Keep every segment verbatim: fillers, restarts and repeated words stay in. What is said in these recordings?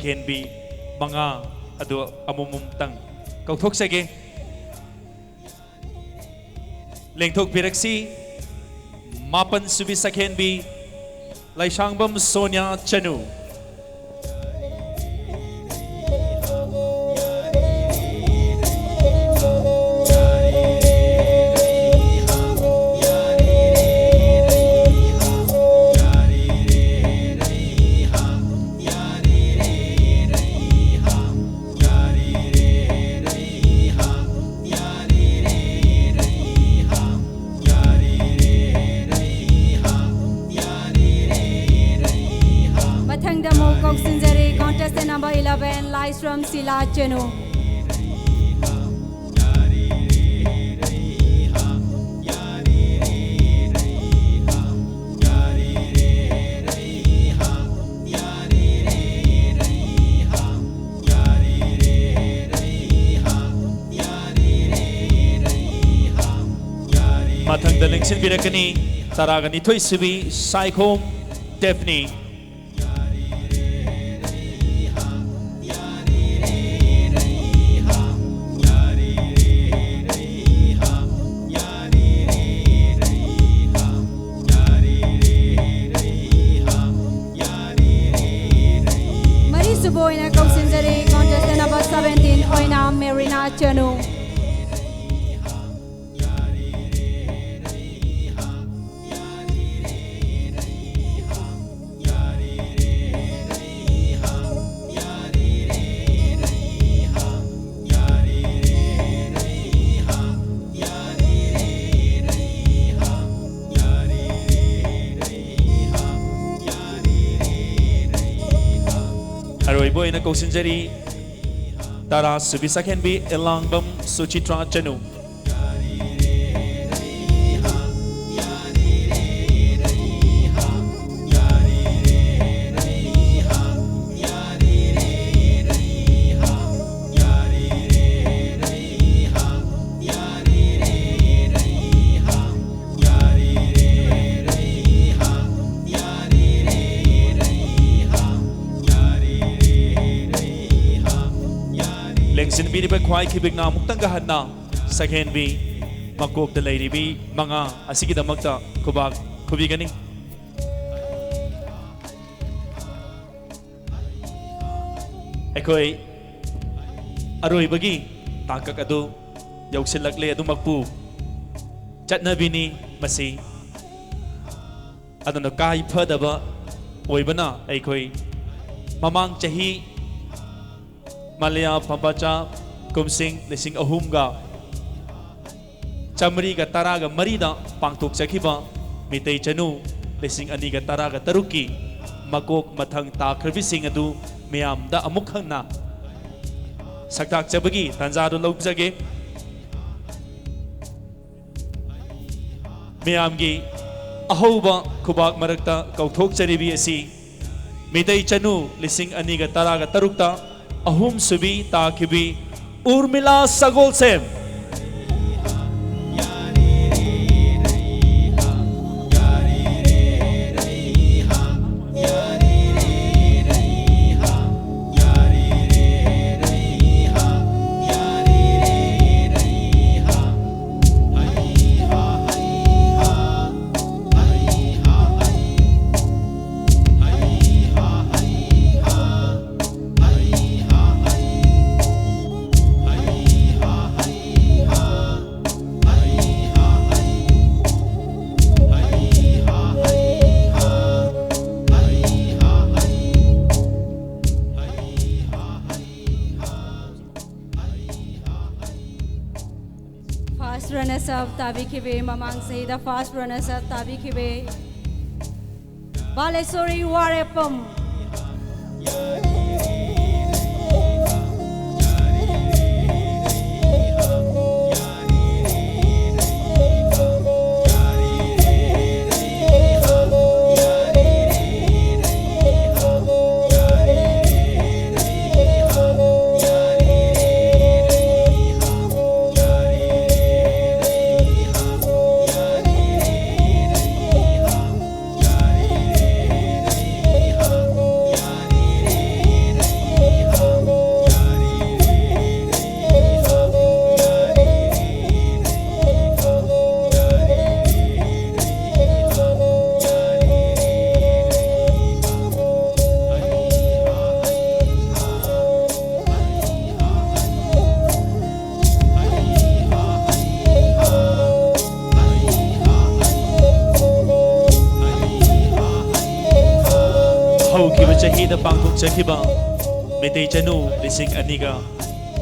ꯁꯛꯍꯦꯟꯕꯤ ꯃꯉꯥ ꯑꯗꯨ ꯑꯃꯃꯝꯇꯪ ꯀꯧꯊꯣꯛꯆꯒꯦ꯫ ꯂꯦꯡꯊꯣꯛꯄꯤꯔꯛꯁꯤ꯫ ꯃꯥꯄꯟ ꯁꯨꯕꯤ ꯁꯛꯍꯦꯟꯕꯤ ꯂꯩꯁꯥꯡꯕꯝ ꯁꯣꯅꯤꯌꯥ ꯆꯅꯨ꯫ ꯃꯊꯪꯗ ꯑꯃꯨꯛ ꯀꯧꯁꯤꯟꯖꯔꯤ, contestant number eleven, ꯂꯥꯏꯁ꯭ꯔꯝ ꯁꯤꯂꯥ ꯆꯅꯨ꯫ ꯃꯊꯪꯗ ꯂꯦꯡꯁꯤꯟꯕꯤꯔꯛꯀꯅꯤ, ꯇꯔꯥꯒ ꯅꯤꯊꯣꯏ ꯁꯨꯕꯤ ꯁꯥꯏꯈꯣꯝ ꯗꯦꯐꯅꯤ꯫ ꯃꯔꯤꯁꯨꯕ ꯑꯣꯏꯅ ꯀꯧꯁꯤꯟꯖꯔꯤ, contestant number seventeen ꯑꯣꯏꯅ ꯃꯦꯔꯤꯅꯥ ꯆꯅꯨ꯫ ꯑꯔꯣꯏꯕ ꯑꯣꯏꯅ ꯀꯧꯁꯤꯟꯖꯔꯤ, ꯇꯔꯥ ꯁꯨꯕꯤ ꯁꯛꯍꯦꯟꯕꯤ ꯏꯂꯥꯡꯕꯝ ꯁꯨꯆꯤꯇ꯭ꯔꯥ ꯆꯅꯨ꯫ ꯌꯦꯡꯁꯤꯟꯕꯤꯔꯤꯕ ꯈ꯭ꯋꯥꯏ ꯈꯤꯕꯤꯛꯅ ꯑꯃꯨꯛꯇꯪꯒ ꯍꯟꯅ ꯁꯛꯍꯦꯟꯕꯤ ꯃꯀꯣꯛꯇ ꯂꯩꯔꯤꯕꯤ ꯃꯉꯥ ꯑꯁꯤꯒꯤꯗꯃꯛꯇ ꯈꯨꯕꯥꯛ ꯈꯨꯕꯤꯒꯅꯤ꯫ ꯑꯩꯈꯣꯏ ꯑꯔꯣꯏꯕꯒꯤ ꯇꯥꯡꯀꯛ ꯑꯗꯨ ꯌꯧꯁꯤꯜꯂꯛꯂꯦ꯫ ꯑꯗꯨꯃꯛꯄꯨ ꯆꯠꯅꯕꯤꯅꯤ ꯃꯁꯤ꯫ ꯑꯗꯨꯅ ꯀꯥꯏꯐꯗꯕ ꯑꯣꯏꯕꯅ ꯑꯩꯈꯣꯏ ꯃꯃꯥꯡ ꯆꯍꯤ ꯃꯂꯌꯥ ꯐꯝꯕꯥꯆꯥ ꯀꯨꯝꯁꯤꯡ ꯂꯤꯁꯤꯡ ꯑꯍꯨꯝꯒ ꯆꯥꯃꯔꯤꯒ ꯇꯔꯥꯒ ꯃꯔꯤꯗ ꯄꯥꯡꯊꯣꯛꯆꯈꯤꯕ ꯃꯤꯇꯩ ꯆꯅꯨ ꯂꯤꯁꯤꯡ ꯑꯅꯤꯒ ꯇꯔꯥꯒ ꯇꯔꯨꯛꯀꯤ ꯃꯀꯣꯛ ꯃꯊꯪ ꯇꯥꯈ꯭ꯔꯕꯤꯁꯤꯡ ꯑꯗꯨ ꯃꯤꯌꯥꯝꯗ ꯑꯃꯨꯛ ꯍꯟꯅ ꯁꯛꯇꯥꯛꯆꯕꯒꯤ ꯇꯥꯟꯖꯥꯗꯨ ꯂꯧꯖꯒꯦ꯫ ꯃꯤꯌꯥꯝꯒꯤ ꯑꯍꯧꯕ ꯈꯨꯕꯥꯛ ꯃꯔꯛꯇ ꯀꯧꯊꯣꯛꯆꯔꯤꯕꯤ ꯑꯁꯤ ꯃꯤꯇꯩ ꯆꯅꯨ ꯂꯤꯁꯤꯡ ꯑꯅꯤꯒ ꯇꯔꯥꯒ ꯇꯔꯨꯛꯇ ꯑꯍꯨꯝꯁꯨꯕꯤ ꯇꯥꯈꯤꯕꯤ ꯎꯔꯃꯤꯂꯥ ꯁꯒꯣꯜꯁꯦꯝ꯫ First runners up ꯇꯥꯕꯤꯈꯤꯕꯤ, ꯃꯃꯥꯡ ꯆꯍꯤꯗ first runners up ꯇꯥꯕꯤꯈꯤꯕꯤ ꯕꯥꯂꯦꯁꯣꯔꯤ Warepam. ꯄꯥꯡꯊꯣꯛꯆꯈꯤꯕ Meitei ꯆꯅꯨ ꯂꯤꯁꯤꯡ ꯑꯅꯤꯒ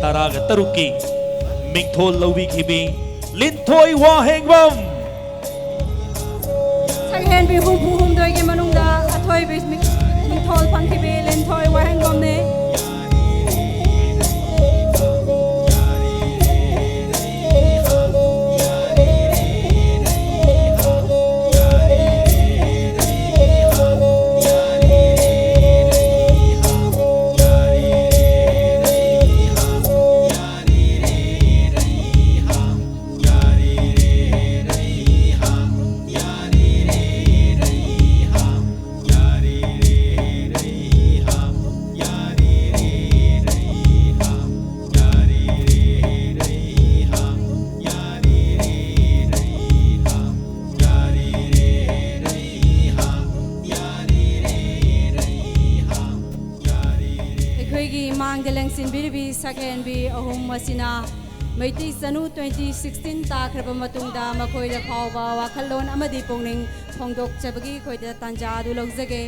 ꯇꯔꯥꯒ ꯇꯔꯨꯛꯀꯤ ꯃꯤꯡꯊꯣꯜ ꯂꯧꯕꯤꯈꯤꯕꯤ ꯂꯤꯟꯊꯣꯏ ꯋꯥꯍꯦꯡꯕꯝ꯫ ꯁꯛꯍꯦꯟꯕꯤ ꯍꯨꯝꯐꯨ ꯍꯨꯝꯗꯣꯏꯒꯤ ꯃꯅꯨꯡꯗ ꯑꯊꯣꯏꯕꯤ ꯃꯤ-, ꯃꯤꯡꯊꯣꯜ ꯐꯪꯈꯤꯕꯤ ꯂꯤꯟꯊꯣꯏ ꯋꯥꯍꯦꯡꯕꯝꯅꯦ꯫ ꯑꯩꯈꯣꯏꯒꯤ ꯃꯥꯡꯗ ꯂꯦꯡꯁꯤꯟꯕꯤꯔꯤꯕꯤ ꯁꯛꯍꯦꯟꯕꯤ ꯑꯍꯨꯝ ꯑꯁꯤꯅ ꯃꯩꯇꯩ ꯆꯅꯨ twenty sixteen ꯇꯥꯈ꯭ꯔꯕ ꯃꯇꯨꯡꯗ ꯃꯈꯣꯏꯗ ꯐꯥꯎꯕ ꯋꯥꯈꯜꯂꯣꯟ ꯑꯃꯗꯤ ꯄꯨꯛꯅꯤꯡ ꯐꯣꯡꯗꯣꯛꯆꯕꯒꯤ ꯑꯩꯈꯣꯏꯗ ꯇꯥꯟꯖꯥ ꯑꯗꯨ ꯂꯧꯖꯒꯦ꯫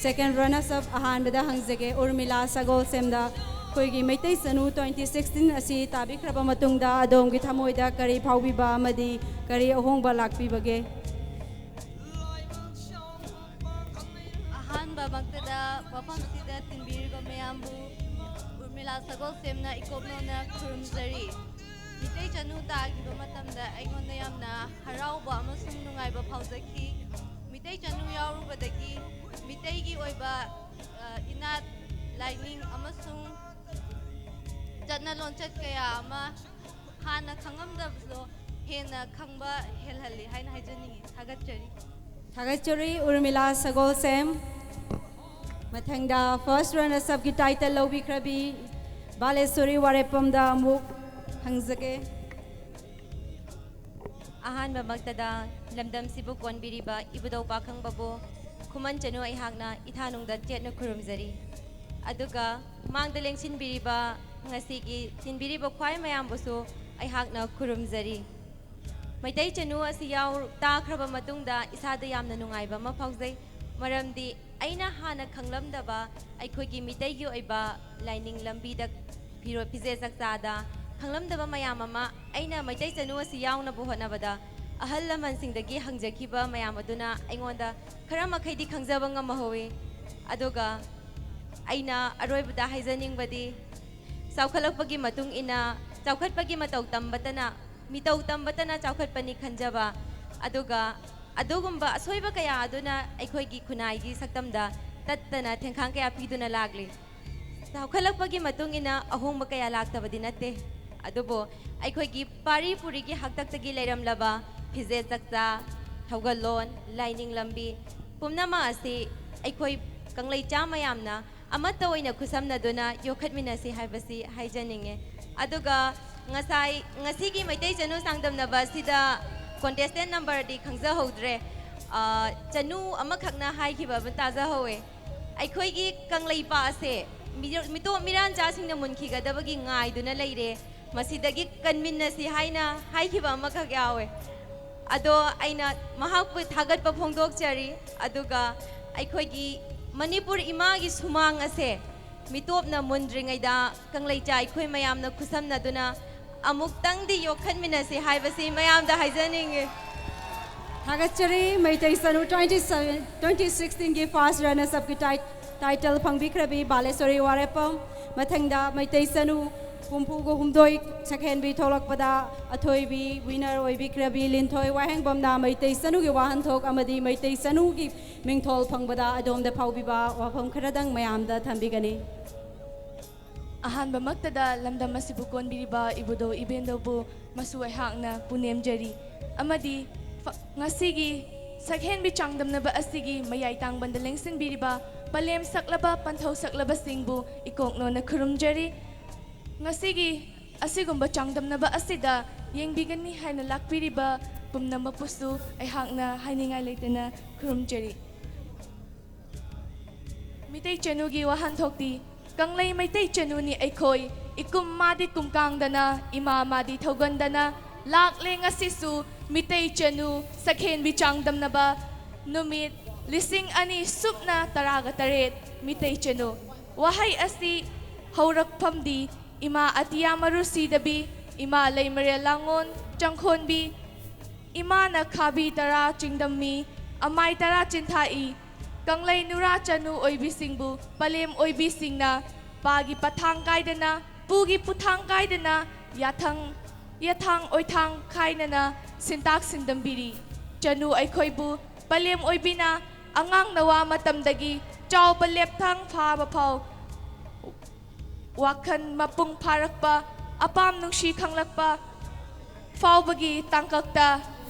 Second runners up ꯑꯍꯥꯟꯕꯗ ꯍꯪꯖꯒꯦ, ꯎꯔꯃꯤꯂꯥ ꯁꯒꯣꯜꯁꯦꯝꯗ ꯑꯩꯈꯣꯏꯒꯤ ꯃꯩꯇꯩ ꯆꯅꯨ twenty sixteen ꯑꯁꯤ ꯇꯥꯕꯤꯈ꯭ꯔꯕ ꯃꯇꯨꯡꯗ ꯑꯗꯣꯝꯒꯤ ꯊꯃꯣꯏꯗ ꯀꯔꯤ ꯐꯥꯎꯕꯤꯕ ꯑꯃꯗꯤ ꯀꯔꯤ ꯑꯍꯣꯡꯕ ꯂꯥꯛꯄꯤꯕꯒꯦ? ꯑꯍꯥꯟꯕꯃꯛꯇꯗ ꯃꯐꯝꯁꯤꯗ ꯇꯤꯟꯕꯤꯔꯤꯕ ꯃꯌꯥꯝꯕꯨ ꯎꯔꯃꯤꯂꯥ ꯁꯒꯣꯜꯁꯦꯝꯅ ꯏꯀꯣꯛ ꯅꯧꯅ ꯈꯨꯔꯨꯝꯖꯔꯤ꯫ ꯃꯤꯇꯩ ꯆꯅꯨ ꯇꯥꯈꯤꯕ ꯃꯇꯝꯗ ꯑꯩꯉꯣꯟꯗ ꯌꯥꯝꯅ ꯍꯔꯥꯎꯕ ꯑꯃꯁꯨꯡ ꯅꯨꯡꯉꯥꯏꯕ ꯐꯥꯎꯖꯈꯤ꯫ ꯃꯤꯇꯩ ꯆꯅꯨ ꯌꯥꯎꯔꯨꯕꯗꯒꯤ ꯃꯤꯇꯩꯒꯤ ꯑꯣꯏꯕ, ꯑ, ꯏꯅꯥꯠ, ꯂꯥꯏꯅꯤꯡ ꯑꯃꯁꯨꯡ ꯆꯠꯅ ꯂꯣꯟꯆꯠ ꯀꯌꯥ ꯑꯃ ꯍꯥꯟꯅ ꯈꯪꯉꯝꯗꯕꯗꯣ ꯍꯦꯟꯅ ꯈꯪꯕ ꯍꯦꯜꯍꯜꯂꯤ ꯍꯥꯏꯅ ꯍꯥꯏꯖꯅꯤꯡꯉꯤ꯫ ꯊꯥꯒꯠꯆꯔꯤ꯫ ꯊꯥꯒꯠꯆꯔꯤ, ꯎꯔꯃꯤꯂꯥ ꯁꯒꯣꯜꯁꯦꯝ꯫ ꯃꯊꯪꯗ first runners up ꯀꯤ title ꯂꯧꯕꯤꯈ꯭ꯔꯕꯤ ꯕꯥꯂꯦꯁꯣꯔꯤ ꯋꯥꯔꯦꯞꯄꯝꯗ ꯑꯃꯨꯛ ꯍꯪꯖꯒꯦ꯫ ꯑꯍꯥꯟꯕꯃꯛꯇꯗ ꯂꯝꯗꯝꯁꯤꯕꯨ ꯀꯣꯟꯕꯤꯔꯤꯕ ꯏꯕꯨꯙꯧ ꯄꯥꯈꯪꯕꯕꯨ ꯈꯨꯃꯟ ꯆꯅꯨ ꯑꯩꯍꯥꯛꯅ ꯏꯊꯥꯅꯨꯡꯗ ꯆꯦꯠꯅ ꯈꯨꯔꯨꯝꯖꯔꯤ꯫ ꯑꯗꯨꯒ ꯃꯥꯡꯗ ꯂꯦꯡꯁꯤꯟꯕꯤꯔꯤꯕ, ꯉꯁꯤꯒꯤ ꯇꯤꯟꯕꯤꯔꯤꯕ ꯈ꯭ꯋꯥꯏ ꯃꯌꯥꯝꯕꯨꯁꯨ ꯑꯩꯍꯥꯛꯅ ꯈꯨꯔꯨꯝꯖꯔꯤ꯫ ꯃꯩꯇꯩ ꯆꯅꯨ ꯑꯁꯤ ꯌꯥꯎ-, ꯇꯥꯈ꯭ꯔꯕ ꯃꯇꯨꯡꯗ ꯏꯁꯥꯗ ꯌꯥꯝꯅ ꯅꯨꯡꯉꯥꯏꯕ ꯑꯃ ꯐꯥꯎꯖꯩ꯫ ꯃꯔꯝꯗꯤ ꯑꯩꯅ ꯍꯥꯟꯅ ꯈꯪꯂꯝꯗꯕ ꯑꯩꯈꯣꯏꯒꯤ ꯃꯤꯇꯩꯒꯤ ꯑꯣꯏꯕ ꯂꯥꯏꯅꯤꯡ ꯂꯝꯕꯤꯗ, ꯐꯤꯔꯣ-, ꯐꯤꯖꯦꯠ ꯆꯥꯛꯆꯥꯗ ꯈꯪꯂꯝꯗꯕ ꯃꯌꯥꯝ ꯑꯃ ꯑꯩꯅ ꯃꯩꯇꯩ ꯆꯅꯨ ꯑꯁꯤ ꯌꯥꯎꯅꯕ ꯍꯣꯠꯅꯕꯗ ꯑꯍꯜ ꯂꯃꯟꯁꯤꯡꯗꯒꯤ ꯍꯪꯖꯈꯤꯕ ꯃꯌꯥꯝ ꯑꯗꯨꯅ ꯑꯩꯉꯣꯟꯗ ꯈꯔ ꯃꯈꯩꯗꯤ ꯈꯪꯖꯕ ꯉꯝꯍꯧꯋꯤ꯫ ꯑꯗꯨꯒ ꯑꯩꯅ ꯑꯔꯣꯏꯕꯗ ꯍꯥꯏꯖꯅꯤꯡꯕꯗꯤ, ꯆꯥꯎꯈꯠꯂꯛꯄꯒꯤ ꯃꯇꯨꯡ ꯏꯟꯅ ꯆꯥꯎꯈꯠꯄꯒꯤ ꯃꯇꯧ ꯇꯝꯕꯇꯅ, ꯃꯤꯇꯧ ꯇꯝꯕꯇꯅ ꯆꯥꯎꯈꯠꯄꯅꯤ ꯈꯟꯖꯕ, ꯑꯗꯨꯒ ꯑꯗꯨꯒꯨꯝꯕ ꯑꯁꯣꯏꯕ ꯀꯌꯥ ꯑꯗꯨꯅ ꯑꯩꯈꯣꯏꯒꯤ ꯈꯨꯟꯅꯥꯏꯒꯤ ꯁꯛꯇꯝꯗ ꯇꯠꯇꯅ ꯊꯦꯡꯈꯥꯡ ꯀꯌꯥ ꯄꯤꯗꯨꯅ ꯂꯥꯛꯂꯤ꯫ ꯆꯥꯎꯈꯠꯂꯛꯄꯒꯤ ꯃꯇꯨꯡ ꯏꯟꯅ ꯑꯍꯣꯡꯕ ꯀꯌꯥ ꯂꯥꯛꯇꯕꯗꯤ ꯅꯠꯇꯦ, ꯑꯗꯨꯕꯨ ꯑꯩꯈꯣꯏꯒꯤ ꯄꯥꯔꯤ ꯄꯨꯔꯤꯒꯤ ꯍꯥꯛꯇꯛꯇꯒꯤ ꯂꯩꯔꯝꯂꯕ ꯐꯤꯖꯦꯠ ꯆꯛꯆꯥ, ꯊꯧꯒꯜꯂꯣꯟ, ꯂꯥꯏꯅꯤꯡ ꯂꯝꯕꯤ ꯄꯨꯝꯅꯃꯛ ꯑꯁꯤ ꯑꯩꯈꯣꯏ ꯀꯪꯂꯩꯆꯥ ꯃꯌꯥꯝꯅ ꯑꯃꯠꯇ ꯑꯣꯏꯅ ꯈꯨꯠꯁꯝꯅꯗꯨꯅ ꯌꯣꯛꯈꯠꯃꯤꯟꯅꯁꯤ ꯍꯥꯏꯕꯁꯤ ꯍꯥꯏꯖꯅꯤꯡꯉꯤ꯫ ꯑꯗꯨꯒ ꯉꯁꯥꯏ, ꯉꯁꯤꯒꯤ ꯃꯩꯇꯩ ꯆꯅꯨ ꯆꯥꯡꯗꯝꯅꯕ ꯑꯁꯤꯗ contestant numberꯗꯤ ꯈꯪꯖꯍꯧꯗ꯭ꯔꯦ꯫ ꯑ, ꯆꯅꯨ ꯑꯃꯈꯛꯅ ꯍꯥꯏꯈꯤꯕ ꯑꯃ ꯇꯥꯖꯍꯧꯋꯦ꯫ ꯑꯩꯈꯣꯏꯒꯤ ꯀꯪꯂꯩꯄꯥꯛ ꯑꯁꯦ ꯃꯤꯔ-, ꯃꯤꯇꯣꯞ ꯃꯤꯔꯥꯟꯆꯥꯁꯤꯡꯅ ꯃꯨꯟꯈꯤꯒꯗꯕꯒꯤ ꯉꯥꯏꯗꯨꯅ ꯂꯩꯔꯦ, ꯃꯁꯤꯗꯒꯤ ꯀꯟꯃꯤꯟꯅꯁꯤ ꯍꯥꯏꯅ ꯍꯥꯏꯈꯤꯕ ꯑꯃꯈꯛ ꯌꯥꯎꯋꯦ꯫ ꯑꯗꯣ ꯑꯩꯅ ꯃꯍꯥꯛꯄꯨ ꯊꯥꯒꯠꯄ ꯐꯣꯡꯗꯣꯛꯆꯔꯤ꯫ ꯑꯗꯨꯒ ꯑꯩꯈꯣꯏꯒꯤ ꯃꯅꯤꯄꯨꯔ ꯏꯃꯥꯒꯤ ꯁꯨꯃꯥꯡ ꯑꯁꯦ ꯃꯤꯇꯣꯞꯅ ꯃꯨꯟꯗ꯭ꯔꯤꯉꯩꯗ ꯀꯪꯂꯩꯆꯥ ꯑꯩꯈꯣꯏ ꯃꯌꯥꯝꯅ ꯈꯨꯠꯁꯝꯅꯗꯨꯅ ꯑꯃꯨꯛꯇꯪꯗꯤ ꯌꯣꯛꯈꯠꯃꯤꯟꯅꯁꯤ ꯍꯥꯏꯕꯁꯤ ꯃꯌꯥꯝꯗ ꯍꯥꯏꯖꯅꯤꯡꯉꯤ꯫ ꯊꯥꯒꯠꯆꯔꯤ꯫ ꯃꯩꯇꯩ ꯆꯅꯨ twenty seven, twenty sixteenꯒꯤ first runners upꯀꯤ tai-, title ꯐꯪꯕꯤꯈ꯭ꯔꯕꯤ ꯕꯥꯂꯦꯁꯣꯔꯤ ꯋꯥꯔꯦꯞꯄꯝ꯫ ꯃꯊꯪꯗ ꯃꯩꯇꯩ ꯆꯅꯨ ꯍꯨꯝꯐꯨꯒ ꯍꯨꯝꯗꯣꯏ ꯁꯛꯍꯦꯟꯕꯤ ꯊꯣꯛꯂꯛꯄꯗ ꯑꯊꯣꯏꯕꯤ winner ꯑꯣꯏꯕꯤꯈ꯭ꯔꯕꯤ ꯂꯤꯟꯊꯣꯏ ꯋꯥꯍꯦꯡꯕꯝꯅ ꯃꯩꯇꯩ ꯆꯅꯨꯒꯤ ꯋꯥꯍꯟꯊꯣꯛ ꯑꯃꯗꯤ ꯃꯩꯇꯩ ꯆꯅꯨꯒꯤ ꯃꯤꯡꯊꯣꯜ ꯐꯪꯕꯗ ꯑꯗꯣꯝꯗ ꯐꯥꯎꯕꯤꯕ ꯋꯥꯐꯝ ꯈꯔꯗꯪ ꯃꯌꯥꯝꯗ ꯊꯝꯕꯤꯒꯅꯤ꯫ ꯑꯍꯥꯟꯕꯃꯛꯇꯗ ꯂꯝꯗꯝ ꯑꯁꯤꯕꯨ ꯀꯣꯟꯕꯤꯔꯤꯕ ꯏꯕꯨꯙꯧ ꯏꯕꯦꯟꯗꯧꯕꯨ ꯃꯁꯨ ꯑꯩꯍꯥꯛꯅ ꯄꯨꯅꯦꯝꯖꯔꯤ꯫ ꯑꯃꯗꯤ ꯐ-, ꯉꯁꯤꯒꯤ ꯁꯛꯍꯦꯟꯕꯤ ꯆꯥꯡꯗꯝꯅꯕ ꯑꯁꯤꯒꯤ ꯃꯌꯥꯏ ꯇꯥꯡꯕꯟꯗ ꯂꯦꯡꯁꯤꯟꯕꯤꯔꯤꯕ ꯄꯂꯦꯝ ꯁꯛꯂꯕ ꯄꯟꯊꯧ ꯁꯛꯂꯕꯁꯤꯡꯕꯨ ꯏꯀꯣꯛꯅꯣꯅ ꯈꯨꯔꯨꯝꯖꯔꯤ꯫ ꯉꯁꯤꯒꯤ ꯑꯁꯤꯒꯨꯝꯕ ꯆꯥꯡꯗꯝꯅꯕ ꯑꯁꯤꯗ ꯌꯦꯡꯕꯤꯒꯅꯤ ꯍꯥꯏꯅ ꯂꯥꯛꯄꯤꯔꯤꯕ ꯄꯨꯝꯅꯃꯛꯄꯨꯁꯨ ꯑꯩꯍꯥꯛꯅ ꯍꯥꯏꯅꯤꯡꯉꯥꯏ ꯂꯩꯇꯅ ꯈꯨꯔꯨꯝꯖꯔꯤ꯫ ꯃꯤꯇꯩ ꯆꯅꯨꯒꯤ ꯋꯥꯍꯟꯊꯣꯛꯇꯤ, ꯀꯪꯂꯩ ꯃꯩꯇꯩ ꯆꯅꯨꯅꯤ ꯑꯩꯈꯣꯏ, ꯏꯀꯨꯝ ꯃꯥꯗꯤ ꯀꯨꯝꯀꯥꯡꯗꯅ, ꯏꯃꯥ ꯃꯥꯗꯤ ꯊꯧꯒꯟꯗꯅ, ꯂꯥꯛꯂꯦ ꯉꯁꯤꯁꯨ ꯃꯤꯇꯩ ꯆꯅꯨ ꯁꯛꯍꯦꯟꯕꯤ ꯆꯥꯡꯗꯝꯅꯕ ꯅꯨꯃꯤꯠ꯫ ꯂꯤꯁꯤꯡ ꯑꯅꯤ ꯁꯨꯞꯅ ꯇꯔꯥꯒ ꯇꯔꯦꯠ꯫ ꯃꯤꯇꯩ ꯆꯅꯨ꯫ ꯋꯥꯍꯩ ꯑꯁꯤ ꯍꯧꯔꯛꯐꯝꯗꯤ ꯏꯃꯥ ꯑꯇꯤꯌꯥ ꯃꯔꯨ ꯁꯤꯗꯕꯤ, ꯏꯃꯥ ꯂꯩꯃꯔꯦꯜ ꯂꯥꯡꯉꯣꯜ ꯆꯪꯈꯣꯟꯕꯤ, ꯏꯃꯥꯅ ꯈꯥꯕꯤ ꯇꯔꯥ ꯆꯤꯡꯗꯝꯃꯤ, ꯑꯃꯥꯏ ꯇꯔꯥ ꯆꯤꯟꯊꯥꯛꯏ꯫ ꯀꯪꯂꯩ ꯅꯨꯔꯥ ꯆꯅꯨ ꯑꯣꯏꯕꯤꯁꯤꯡꯕꯨ ꯄꯂꯦꯝ ꯑꯣꯏꯕꯤꯁꯤꯡꯅ ꯄꯥꯒꯤ ꯄꯊꯥꯡ ꯀꯥꯏꯗꯅ, ꯄꯨꯒꯤ ꯄꯨꯊꯥꯡ ꯀꯥꯏꯗꯅ, ꯌꯥꯊꯪ, ꯌꯥꯊꯥꯡ ꯑꯣꯏꯊꯥꯡ ꯈꯥꯏꯅꯅ ꯁꯤꯟꯇꯥꯛ ꯁꯤꯟꯗꯝꯕꯤꯔꯤ꯫ ꯆꯅꯨ ꯑꯩꯈꯣꯏꯕꯨ ꯄꯂꯦꯝ ꯑꯣꯏꯕꯤꯅ ꯑꯉꯥꯡ ꯅꯋꯥ ꯃꯇꯝꯗꯒꯤ ꯆꯥꯎꯕ ꯂꯦꯞꯊꯥꯡ ꯐꯥꯕ ꯐꯥꯎ ꯋꯥꯈꯜ ꯃꯄꯨꯡ ꯐꯥꯔꯛꯄ, ꯑꯄꯥꯝ ꯅꯨꯡꯁꯤ ꯈꯪꯂꯛꯄ ꯐꯥꯎꯕꯒꯤ ꯇꯥꯡꯀꯛꯇ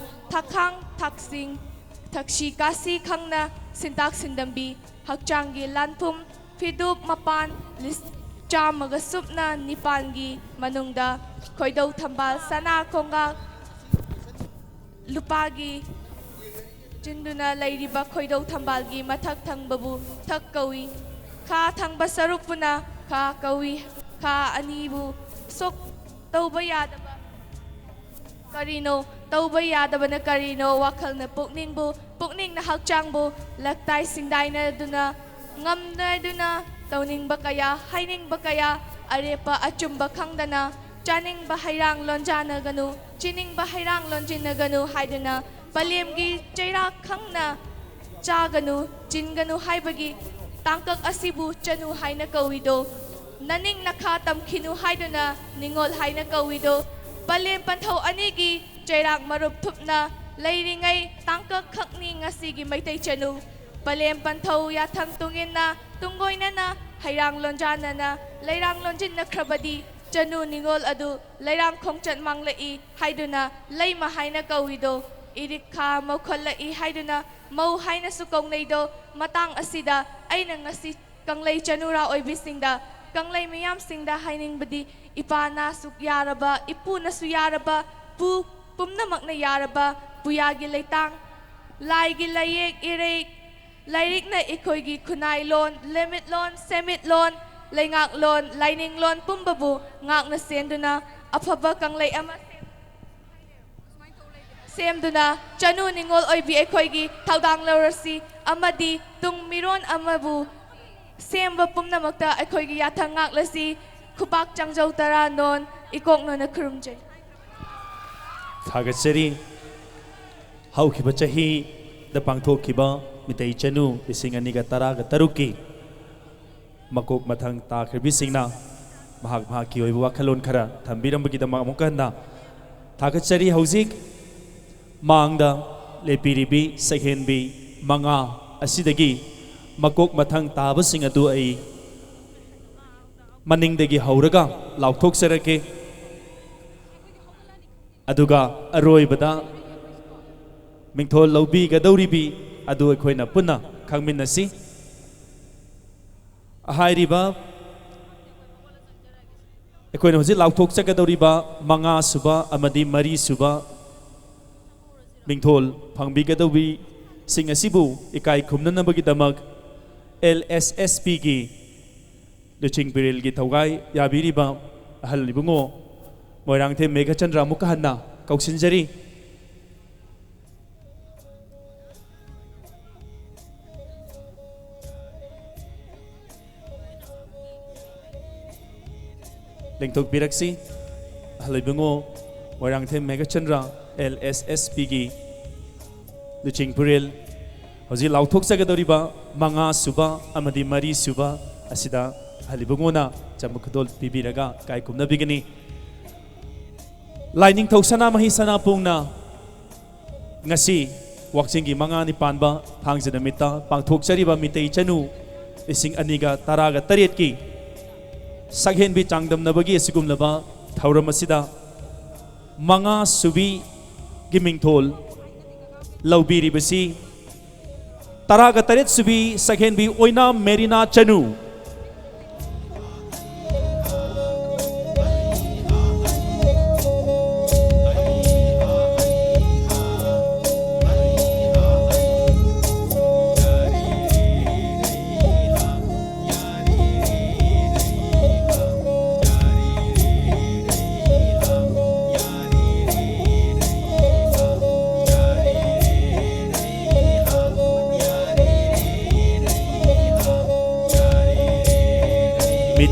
ꯊꯛꯈꯥꯡ ꯊꯛꯁꯤꯡ, ꯊꯛꯁꯤ ꯀꯥꯁꯤ ꯈꯪꯅ ꯁꯤꯟꯇꯥꯛ ꯁꯤꯟꯗꯝꯕꯤ, ꯍꯛꯆꯥꯡꯒꯤ ꯂꯥꯟꯐꯝ ꯐꯤꯗꯨꯞ ꯃꯄꯥꯟ ꯂꯤꯁ-, ꯆꯥꯝꯃꯒ ꯁꯨꯞꯅ ꯅꯤꯄꯥꯟꯒꯤ ꯃꯅꯨꯡꯗ ꯈꯣꯏꯗꯧ ꯊꯝꯕꯥꯜ ꯁꯅꯥ ꯀꯣꯡꯒꯥ ꯂꯨꯄꯥꯒꯤ ꯆꯤꯟꯗꯨꯅ ꯂꯩꯔꯤꯕ ꯈꯣꯏꯗꯧ ꯊꯝꯕꯥꯜꯒꯤ ꯃꯊꯛ ꯊꯪꯕꯕꯨ ꯊꯛ ꯀꯧꯏ꯫ ꯈꯥ ꯊꯪꯕ ꯁꯔꯨꯛꯄꯨꯅ ꯈꯥ ꯀꯧꯏ꯫ ꯈꯥ ꯑꯅꯤꯕꯨ ꯁꯣꯛ ꯇꯧꯕ ꯌꯥꯗꯕ ꯀꯔꯤꯅꯣ? ꯇꯧꯕ ꯌꯥꯗꯕꯅ ꯀꯔꯤꯅꯣ? ꯋꯥꯈꯜꯅ ꯄꯨꯛꯅꯤꯡꯕꯨ, ꯄꯨꯛꯅꯤꯡꯅ ꯍꯛꯆꯥꯡꯕꯨ ꯂꯛꯇꯥꯏ ꯁꯤꯡꯗꯥꯏꯅꯗꯨꯅ, ꯉꯝꯅꯗꯨꯅ ꯇꯧꯅꯤꯡꯕ ꯀꯌꯥ, ꯍꯥꯏꯅꯤꯡꯕ ꯀꯌꯥ, ꯑꯔꯦꯞꯄ ꯑꯆꯨꯝꯕ ꯈꯪꯗꯅ, ꯆꯥꯅꯤꯡꯕ ꯍꯩꯔꯥꯡ ꯂꯣꯟꯖꯥꯅꯒꯅꯨ, ꯆꯤꯅꯤꯡꯕ ꯍꯩꯔꯥꯡ ꯂꯣꯟꯖꯤꯟꯅꯒꯅꯨ ꯍꯥꯏꯗꯨꯅ ꯄꯂꯦꯝꯒꯤ ꯆꯩꯔꯥꯛ ꯈꯪꯅ ꯆꯥꯒꯅꯨ, ꯆꯤꯟꯒꯅꯨ ꯍꯥꯏꯕꯒꯤ ꯇꯥꯡꯀꯛ ꯑꯁꯤꯕꯨ ꯆꯅꯨ ꯍꯥꯏꯅ ꯀꯧꯏꯗꯣ꯫ ꯅꯅꯤꯡ ꯅꯈꯥ ꯇꯝꯈꯤꯅꯨ ꯍꯥꯏꯗꯨꯅ ꯅꯤꯡꯉꯣꯜ ꯍꯥꯏꯅ ꯀꯧꯏꯗꯣ꯫ ꯄꯂꯦꯝ ꯄꯟꯊꯧ ꯑꯅꯤꯒꯤ ꯆꯩꯔꯥꯛ ꯃꯔꯨꯞ ꯊꯨꯞꯅ ꯂꯩꯔꯤꯉꯩ ꯇꯥꯡꯀꯛ ꯈꯛꯅꯤ ꯉꯁꯤꯒꯤ ꯃꯩꯇꯩ ꯆꯅꯨ꯫ ꯄꯂꯦꯝ ꯄꯟꯊꯧ ꯌꯥꯊꯪ ꯇꯨꯡꯏꯟꯅ ꯇꯨꯡꯒꯣꯏꯅꯅ ꯍꯩꯔꯥꯡ ꯂꯣꯟꯖꯥꯅꯅ ꯂꯩꯔꯥꯡ ꯂꯣꯟꯖꯤꯟꯅꯈ꯭ꯔꯕꯗꯤ ꯆꯅꯨ ꯅꯤꯡꯉꯣꯜ ꯑꯗꯨ ꯂꯩꯔꯥꯡ ꯈꯣꯡꯆꯠ ꯃꯥꯡꯂꯛꯏ ꯍꯥꯏꯗꯨꯅ ꯂꯩꯃ ꯍꯥꯏꯅ ꯀꯧꯏꯗꯣ꯫ ꯏꯔꯤꯛꯈꯥ ꯃꯧꯈꯠꯂꯛꯏ ꯍꯥꯏꯗꯨꯅ ꯃꯧ ꯍꯥꯏꯅꯁꯨ ꯀꯧꯅꯩꯗꯣ꯫ ꯃꯇꯥꯡ ꯑꯁꯤꯗ ꯑꯩꯅ ꯉꯁꯤ ꯀꯪꯂꯩ ꯆꯅꯨꯔꯥ ꯑꯣꯏꯕꯤꯁꯤꯡꯗ, ꯀꯪꯂꯩ ꯃꯤꯌꯥꯝꯁꯤꯡꯗ ꯍꯥꯏꯅꯤꯡꯕꯗꯤ, ꯏꯄꯥꯅꯁꯨ ꯌꯥꯔꯕ, ꯏꯄꯨꯅꯁꯨ ꯌꯥꯔꯕ, ꯄꯨ ꯄꯨꯝꯅꯃꯛꯅ ꯌꯥꯔꯕ ꯄꯨꯌꯥꯒꯤ ꯂꯩꯇꯥꯡ, ꯂꯥꯏꯒꯤ ꯂꯥꯏꯌꯦꯛ ꯏꯔꯩ, ꯂꯥꯏꯔꯤꯛꯅ ꯑꯩꯈꯣꯏꯒꯤ ꯈꯨꯟꯅꯥꯏ ꯂꯣꯟ, ꯂꯝꯃꯤꯠꯂꯣꯟ, ꯁꯦꯟꯃꯤꯠꯂꯣꯟ, ꯂꯩꯉꯥꯛꯂꯣꯟ, ꯂꯥꯏꯅꯤꯡꯂꯣꯟ ꯄꯨꯝꯕꯕꯨ ꯉꯥꯛꯅ ꯁꯦꯟꯗꯨꯅ ꯑꯐꯕ ꯀꯪꯂꯩ ꯑꯃ ꯁꯦꯝ-, ꯁꯦꯝꯗꯨꯅ ꯆꯅꯨ ꯅꯤꯉꯣꯜ ꯑꯣꯏꯕꯤ ꯑꯩꯈꯣꯏꯒꯤ ꯊꯧꯗꯥꯡ ꯂꯧꯔꯁꯤ ꯑꯃꯗꯤ ꯇꯨꯡ ꯃꯤꯔꯣꯟ ꯑꯃꯕꯨ ꯁꯦꯝꯕ ꯄꯨꯝꯅꯃꯛꯇ ꯑꯩꯈꯣꯏꯒꯤ ꯌꯥꯊꯪ ꯉꯥꯛꯂꯁꯤ꯫ ꯈꯨꯕꯥꯛ ꯆꯥꯡꯖꯧ ꯇꯔꯥ ꯅꯣꯟ ꯏꯀꯣꯛ ꯅꯣꯟꯅ ꯈꯨꯔꯨꯝꯖꯔꯤ꯫ ꯊꯥꯒꯠꯆꯔꯤ꯫ ꯍꯧꯈꯤꯕ ꯆꯍꯤꯗ ꯄꯥꯡꯊꯣꯛꯈꯤꯕ ꯃꯤꯇꯩ ꯆꯅꯨ ꯂꯤꯁꯤꯡ ꯑꯅꯤꯒ ꯇꯔꯥꯒ ꯇꯔꯨꯛꯀꯤ ꯃꯀꯣꯛ ꯃꯊꯪ ꯇꯥꯈ꯭ꯔꯕꯤꯁꯤꯡꯅ ꯃꯍꯥꯛ ꯃꯍꯥꯛꯀꯤ ꯑꯣꯏꯕ ꯋꯥꯈꯜꯂꯣꯟ ꯈꯔ ꯊꯝꯕꯤꯔꯝꯕꯒꯤꯗꯃꯛ ꯑꯃꯨꯛꯀ ꯍꯟꯅ ꯊꯥꯒꯠꯆꯔꯤ꯫ ꯍꯧꯖꯤꯛ ꯃꯥꯡꯗ ꯂꯦꯞꯄꯤꯔꯤꯕꯤ ꯁꯛꯍꯦꯟꯕꯤ ꯃꯉꯥ ꯑꯁꯤꯗꯒꯤ ꯃꯀꯣꯛ ꯃꯊꯪ ꯇꯥꯕꯁꯤꯡ ꯑꯗꯨ ꯑꯩ ꯃꯅꯤꯡꯗꯒꯤ ꯍꯧꯔꯒ ꯂꯥꯎꯊꯣꯛꯆꯔꯛꯀꯦ꯫ ꯑꯗꯨꯒ ꯑꯔꯣꯏꯕꯗ ꯃꯤꯡꯊꯣꯜ ꯂꯧꯕꯤꯒꯗꯧꯔꯤꯕꯤ ꯑꯗꯨ ꯑꯩꯈꯣꯏꯅ ꯄꯨꯟꯅ ꯈꯪꯃꯤꯟꯅꯁꯤ꯫ ꯍꯥꯏꯔꯤꯕ ꯑꯩꯈꯣꯏꯅ ꯍꯧꯖꯤꯛ ꯂꯥꯎꯊꯣꯛꯆꯒꯗꯧꯔꯤꯕ ꯃꯉꯥ ꯁꯨꯕ ꯑꯃꯗꯤ ꯃꯔꯤ ꯁꯨꯕ ꯃꯤꯡꯊꯣꯜ ꯐꯪꯕꯤꯒꯗꯧꯕꯤꯁꯤꯡ ꯑꯁꯤꯕꯨ ꯏꯀꯥꯏ ꯈꯨꯝꯅꯅꯕꯒꯤꯗꯃꯛ ꯑꯦꯜ ꯑꯦꯁ ꯑꯦꯁ ꯄꯤꯒꯤ ꯂꯨꯆꯤꯡ ꯄꯤꯔꯦꯜꯒꯤ ꯊꯧꯒꯥꯏ ꯌꯥꯕꯤꯔꯤꯕ ꯑꯍꯜ ꯏꯕꯨꯡꯉꯣ ꯃꯣꯏꯔꯥꯡꯊꯦꯝ ꯃꯦꯘꯆꯟꯗ꯭ꯔ ꯑꯃꯨꯛꯀ ꯍꯟꯅ ꯀꯧꯁꯤꯟꯖꯔꯤ꯫ ꯂꯦꯡꯊꯣꯛꯄꯤꯔꯛꯁꯤ꯫ ꯑꯍꯜ ꯏꯕꯨꯡꯉꯣ ꯃꯣꯏꯔꯥꯡꯊꯦꯝ ꯃꯦꯘꯆꯟꯗ꯭ꯔ, ꯑꯦꯜ ꯑꯦꯁ ꯑꯦꯁ ꯄꯤꯒꯤ ꯂꯨꯆꯤꯡ ꯄꯨꯔꯦꯜ꯫ ꯍꯧꯖꯤꯛ ꯂꯥꯎꯊꯣꯛꯆꯒꯗꯧꯔꯤꯕ ꯃꯉꯥ ꯁꯨꯕ ꯑꯃꯗꯤ ꯃꯔꯤ ꯁꯨꯕ ꯑꯁꯤꯗ ꯑꯍꯜ ꯏꯕꯨꯡꯉꯣꯅ ꯆꯝꯕ ꯈꯨꯗꯣꯜ ꯄꯤꯕꯤꯔꯒ ꯏꯀꯥꯏ ꯈꯨꯝꯅꯕꯤꯒꯅꯤ꯫ ꯂꯥꯏꯅꯤꯡꯊꯧ ꯁꯅꯥꯃꯍꯤ ꯁꯅꯥꯄꯣꯡꯅ ꯉꯁꯤ ꯋꯥꯛꯆꯤꯡꯒꯤ ꯃꯉꯥꯅꯤ ꯄꯥꯟꯕ ꯊꯥꯡꯖ ꯅꯨꯃꯤꯠꯇ ꯄꯥꯡꯊꯣꯛꯆꯔꯤꯕ ꯃꯤꯇꯩ ꯆꯅꯨ ꯂꯤꯁꯤꯡ ꯑꯅꯤꯒ ꯇꯔꯥꯒ ꯇꯔꯦꯠꯀꯤ ꯁꯛꯍꯦꯟꯕꯤ ꯆꯥꯡꯗꯝꯅꯕꯒꯤ ꯑꯁꯤꯒꯨꯝꯂꯕ ꯊꯧꯔꯝ ꯑꯁꯤꯗ ꯃꯉꯥ ꯁꯨꯕꯤꯒꯤ ꯃꯤꯡꯊꯣꯜ ꯂꯧꯕꯤꯔꯤꯕꯁꯤ ꯇꯔꯥꯒ ꯇꯔꯦꯠ ꯁꯨꯕꯤ ꯁꯛꯍꯦꯟꯕꯤ ꯑꯣꯏꯅꯥꯝ ꯃꯦꯔꯤꯅꯥ ꯆꯅꯨ꯫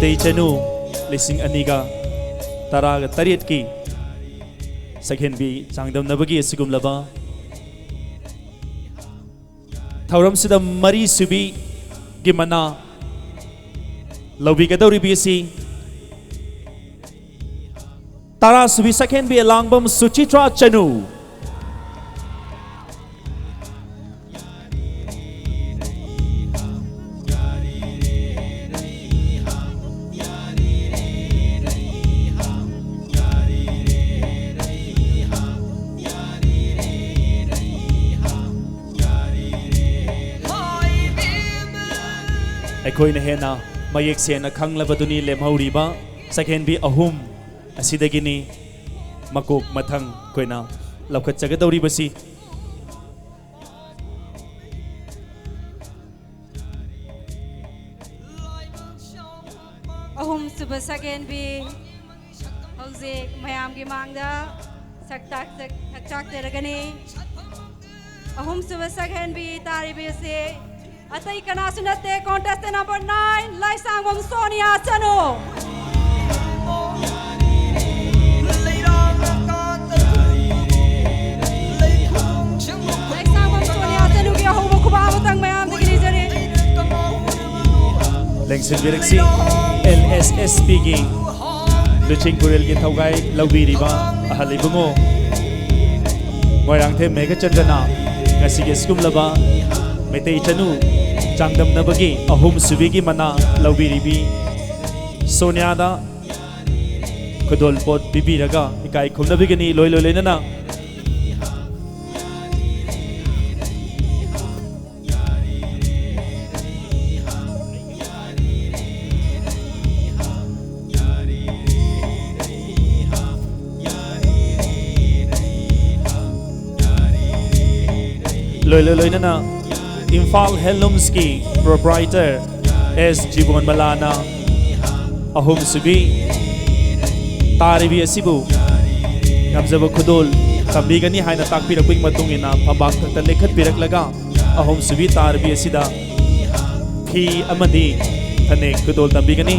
ꯃꯩꯇꯩ ꯆꯅꯨ ꯂꯤꯁꯤꯡ ꯑꯅꯤꯒ ꯇꯔꯥꯒ ꯇꯔꯦꯠꯀꯤ ꯁꯛꯍꯦꯟꯕꯤ ꯆꯥꯡꯗꯝꯅꯕꯒꯤ ꯑꯁꯤꯒꯨꯝꯂꯕ ꯊꯧꯔꯝꯁꯤꯗ ꯃꯔꯤ ꯁꯨꯕꯤꯒꯤ ꯃꯅꯥ ꯂꯧꯕꯤꯒꯗꯧꯔꯤꯕꯤ ꯑꯁꯤ ꯇꯔꯥ ꯁꯨꯕꯤ ꯁꯛꯍꯦꯟꯕꯤ ꯑꯦꯂꯥꯡꯕꯝ ꯁꯨꯆꯤꯇ꯭ꯔꯥ ꯆꯅꯨ꯫ ꯑꯩꯈꯣꯏꯅ ꯍꯦꯟꯅ ꯃꯌꯦꯛ ꯁꯦꯡꯅ ꯈꯪꯂꯕꯗꯨꯅꯤ ꯂꯦꯝꯍꯧꯔꯤꯕ ꯁꯛꯍꯦꯟꯕꯤ ꯑꯍꯨꯝ ꯑꯁꯤꯗꯒꯤꯅꯤ ꯃꯀꯣꯛ ꯃꯊꯪ ꯑꯩꯈꯣꯏꯅ ꯂꯧꯈꯠꯆꯒꯗꯧꯔꯤꯕꯁꯤ꯫ ꯑꯍꯨꯝꯁꯨꯕ ꯁꯛꯍꯦꯟꯕꯤ ꯍꯧꯖꯤꯛ ꯃꯌꯥꯝꯒꯤ ꯃꯥꯡꯗ ꯁꯛ ꯇꯥꯛ-, ꯁꯛ ꯇꯥꯛꯆꯔꯒꯅꯤ꯫ ꯑꯍꯨꯝꯁꯨꯕ ꯁꯛꯍꯦꯟꯕꯤ ꯇꯥꯔꯤꯕꯤ ꯑꯁꯤ ꯑꯇꯩ ꯀꯅꯥꯁꯨ ꯅꯠꯇꯦ, contestant number nine, ꯂꯥꯏꯁꯥꯡꯕꯝ ꯁꯣꯅꯤꯌꯥ ꯆꯅꯨ꯫ ꯂꯥꯏꯁꯥꯡꯕꯝ ꯁꯣꯅꯤꯌꯥ ꯆꯅꯨꯒꯤ ꯑꯍꯧꯕ ꯈꯨꯕꯥꯛ ꯑꯃꯇꯪ ꯃꯌꯥꯝꯗꯒꯤ ꯅꯤꯖꯔꯤ꯫ ꯂꯦꯡꯁꯤꯟꯕꯤꯔꯛꯁꯤ, LSSPꯒꯤ ꯂꯨꯆꯤꯡ ꯄꯨꯔꯦꯜꯒꯤ ꯊꯧꯒꯥꯏ ꯂꯧꯕꯤꯔꯤꯕ ꯑꯍꯜ ꯏꯕꯨꯡꯉꯣ ꯃꯣꯏꯔꯥꯡꯊꯦꯝ ꯃꯦꯘꯆꯟꯗ꯭ꯔꯅ ꯉꯁꯤꯒꯤ ꯑꯁꯤꯒꯨꯝꯂꯕ ꯃꯩꯇꯩ ꯆꯅꯨ ꯆꯥꯡꯗꯝꯅꯕꯒꯤ ꯑꯍꯨꯝ ꯁꯨꯕꯤꯒꯤ ꯃꯅꯥ ꯂꯧꯕꯤꯔꯤꯕꯤ ꯁꯣꯅꯤꯌꯥꯗ ꯈꯨꯗꯣꯜꯄꯣꯠ ꯄꯤꯕꯤꯔꯒ ꯏꯀꯥꯏ ꯈꯨꯝꯅꯕꯤꯒꯅꯤ꯫ ꯂꯣꯏ ꯂꯣꯏ ꯂꯣꯏꯅꯅ ꯂꯣꯏ ꯂꯣꯏ ꯂꯣꯏꯅꯅ ꯏꯝꯐꯥꯜ ꯍꯦꯟꯂꯨꯝꯁꯀꯤ proprietor ꯑꯦꯁ ꯖꯤꯕꯣꯟꯃꯂꯥꯅ ꯑꯍꯨꯝꯁꯨꯕꯤ ꯇꯥꯔꯤꯕꯤ ꯑꯁꯤꯕꯨ ꯉꯝꯖꯕ ꯈꯨꯗꯣꯜ ꯇꯝꯕꯤꯒꯅꯤ ꯍꯥꯏꯅ ꯇꯥꯛꯄꯤꯔꯛꯄꯒꯤ ꯃꯇꯨꯡ ꯏꯟꯅ ꯐꯝꯕꯥꯛ ꯊꯛꯇ ꯂꯦꯞꯈꯠꯄꯤꯔꯛꯂꯒ ꯑꯍꯨꯝꯁꯨꯕꯤ ꯇꯥꯔꯤꯕꯤ ꯑꯁꯤꯗ ꯐꯤ ꯑꯃꯗꯤ ꯐꯅꯦꯛ ꯈꯨꯗꯣꯜ ꯇꯝꯕꯤꯒꯅꯤ꯫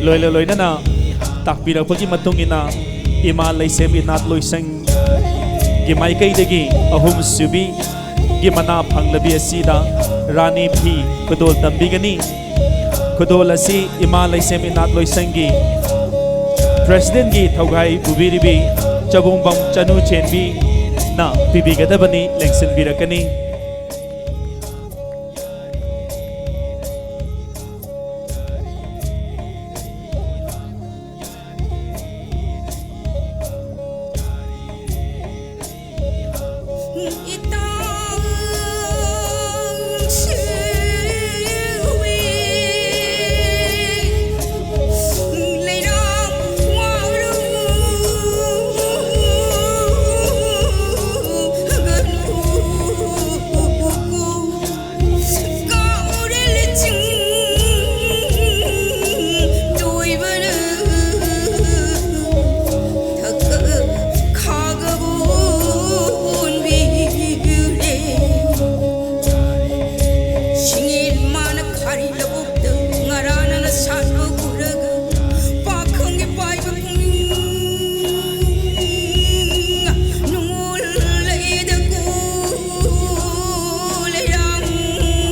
ꯂꯣꯏꯅ ꯂꯣꯏꯅꯅ ꯇꯥꯛꯄꯤꯔꯛꯄꯒꯤ ꯃꯇꯨꯡ ꯏꯟꯅ ꯏꯃꯥ ꯂꯩꯁꯦꯝ ꯏꯅꯥꯠ ꯂꯣꯏꯁꯪꯒꯤ ꯃꯥꯏꯀꯩꯗꯒꯤ ꯑꯍꯨꯝ ꯁꯨꯕꯤꯒꯤ ꯃꯅꯥ ꯐꯪꯂꯕꯤ ꯑꯁꯤꯗ ꯔꯥꯅꯤ ꯐꯤ ꯈꯨꯗꯣꯜ ꯇꯝꯕꯤꯒꯅꯤ꯫ ꯈꯨꯗꯣꯜ ꯑꯁꯤ ꯏꯃꯥ ꯂꯩꯁꯦꯝ ꯏꯅꯥꯠ ꯂꯣꯏꯁꯪꯒꯤ ꯄ꯭ꯔꯦꯁꯤꯗꯦꯟꯒꯤ ꯊꯧꯒꯥꯏ ꯄꯨꯕꯤꯔꯤꯕꯤ ꯆꯕꯨꯡꯕꯝ ꯆꯅꯨ ꯆꯦꯟꯕꯤꯅ ꯄꯤꯕꯤꯒꯗꯕꯅꯤ꯫ ꯂꯦꯡꯁꯤꯟꯕꯤꯔꯛꯀꯅꯤ꯫ ꯁꯤꯡꯉꯦꯜ ꯃꯥꯅ ꯈꯥꯔꯤ ꯂꯧꯕꯨꯛꯇ ꯉꯔꯥꯅꯅ ꯁꯥꯠꯄ ꯎꯔꯒ ꯄꯥꯈꯪꯒꯤ ꯄꯥꯏꯕ ꯄꯨꯛꯅꯤꯡ ꯅꯨꯡꯉꯣꯜ ꯂꯩꯗ ꯀꯣ ꯂꯩꯔꯥꯡꯉꯣ꯫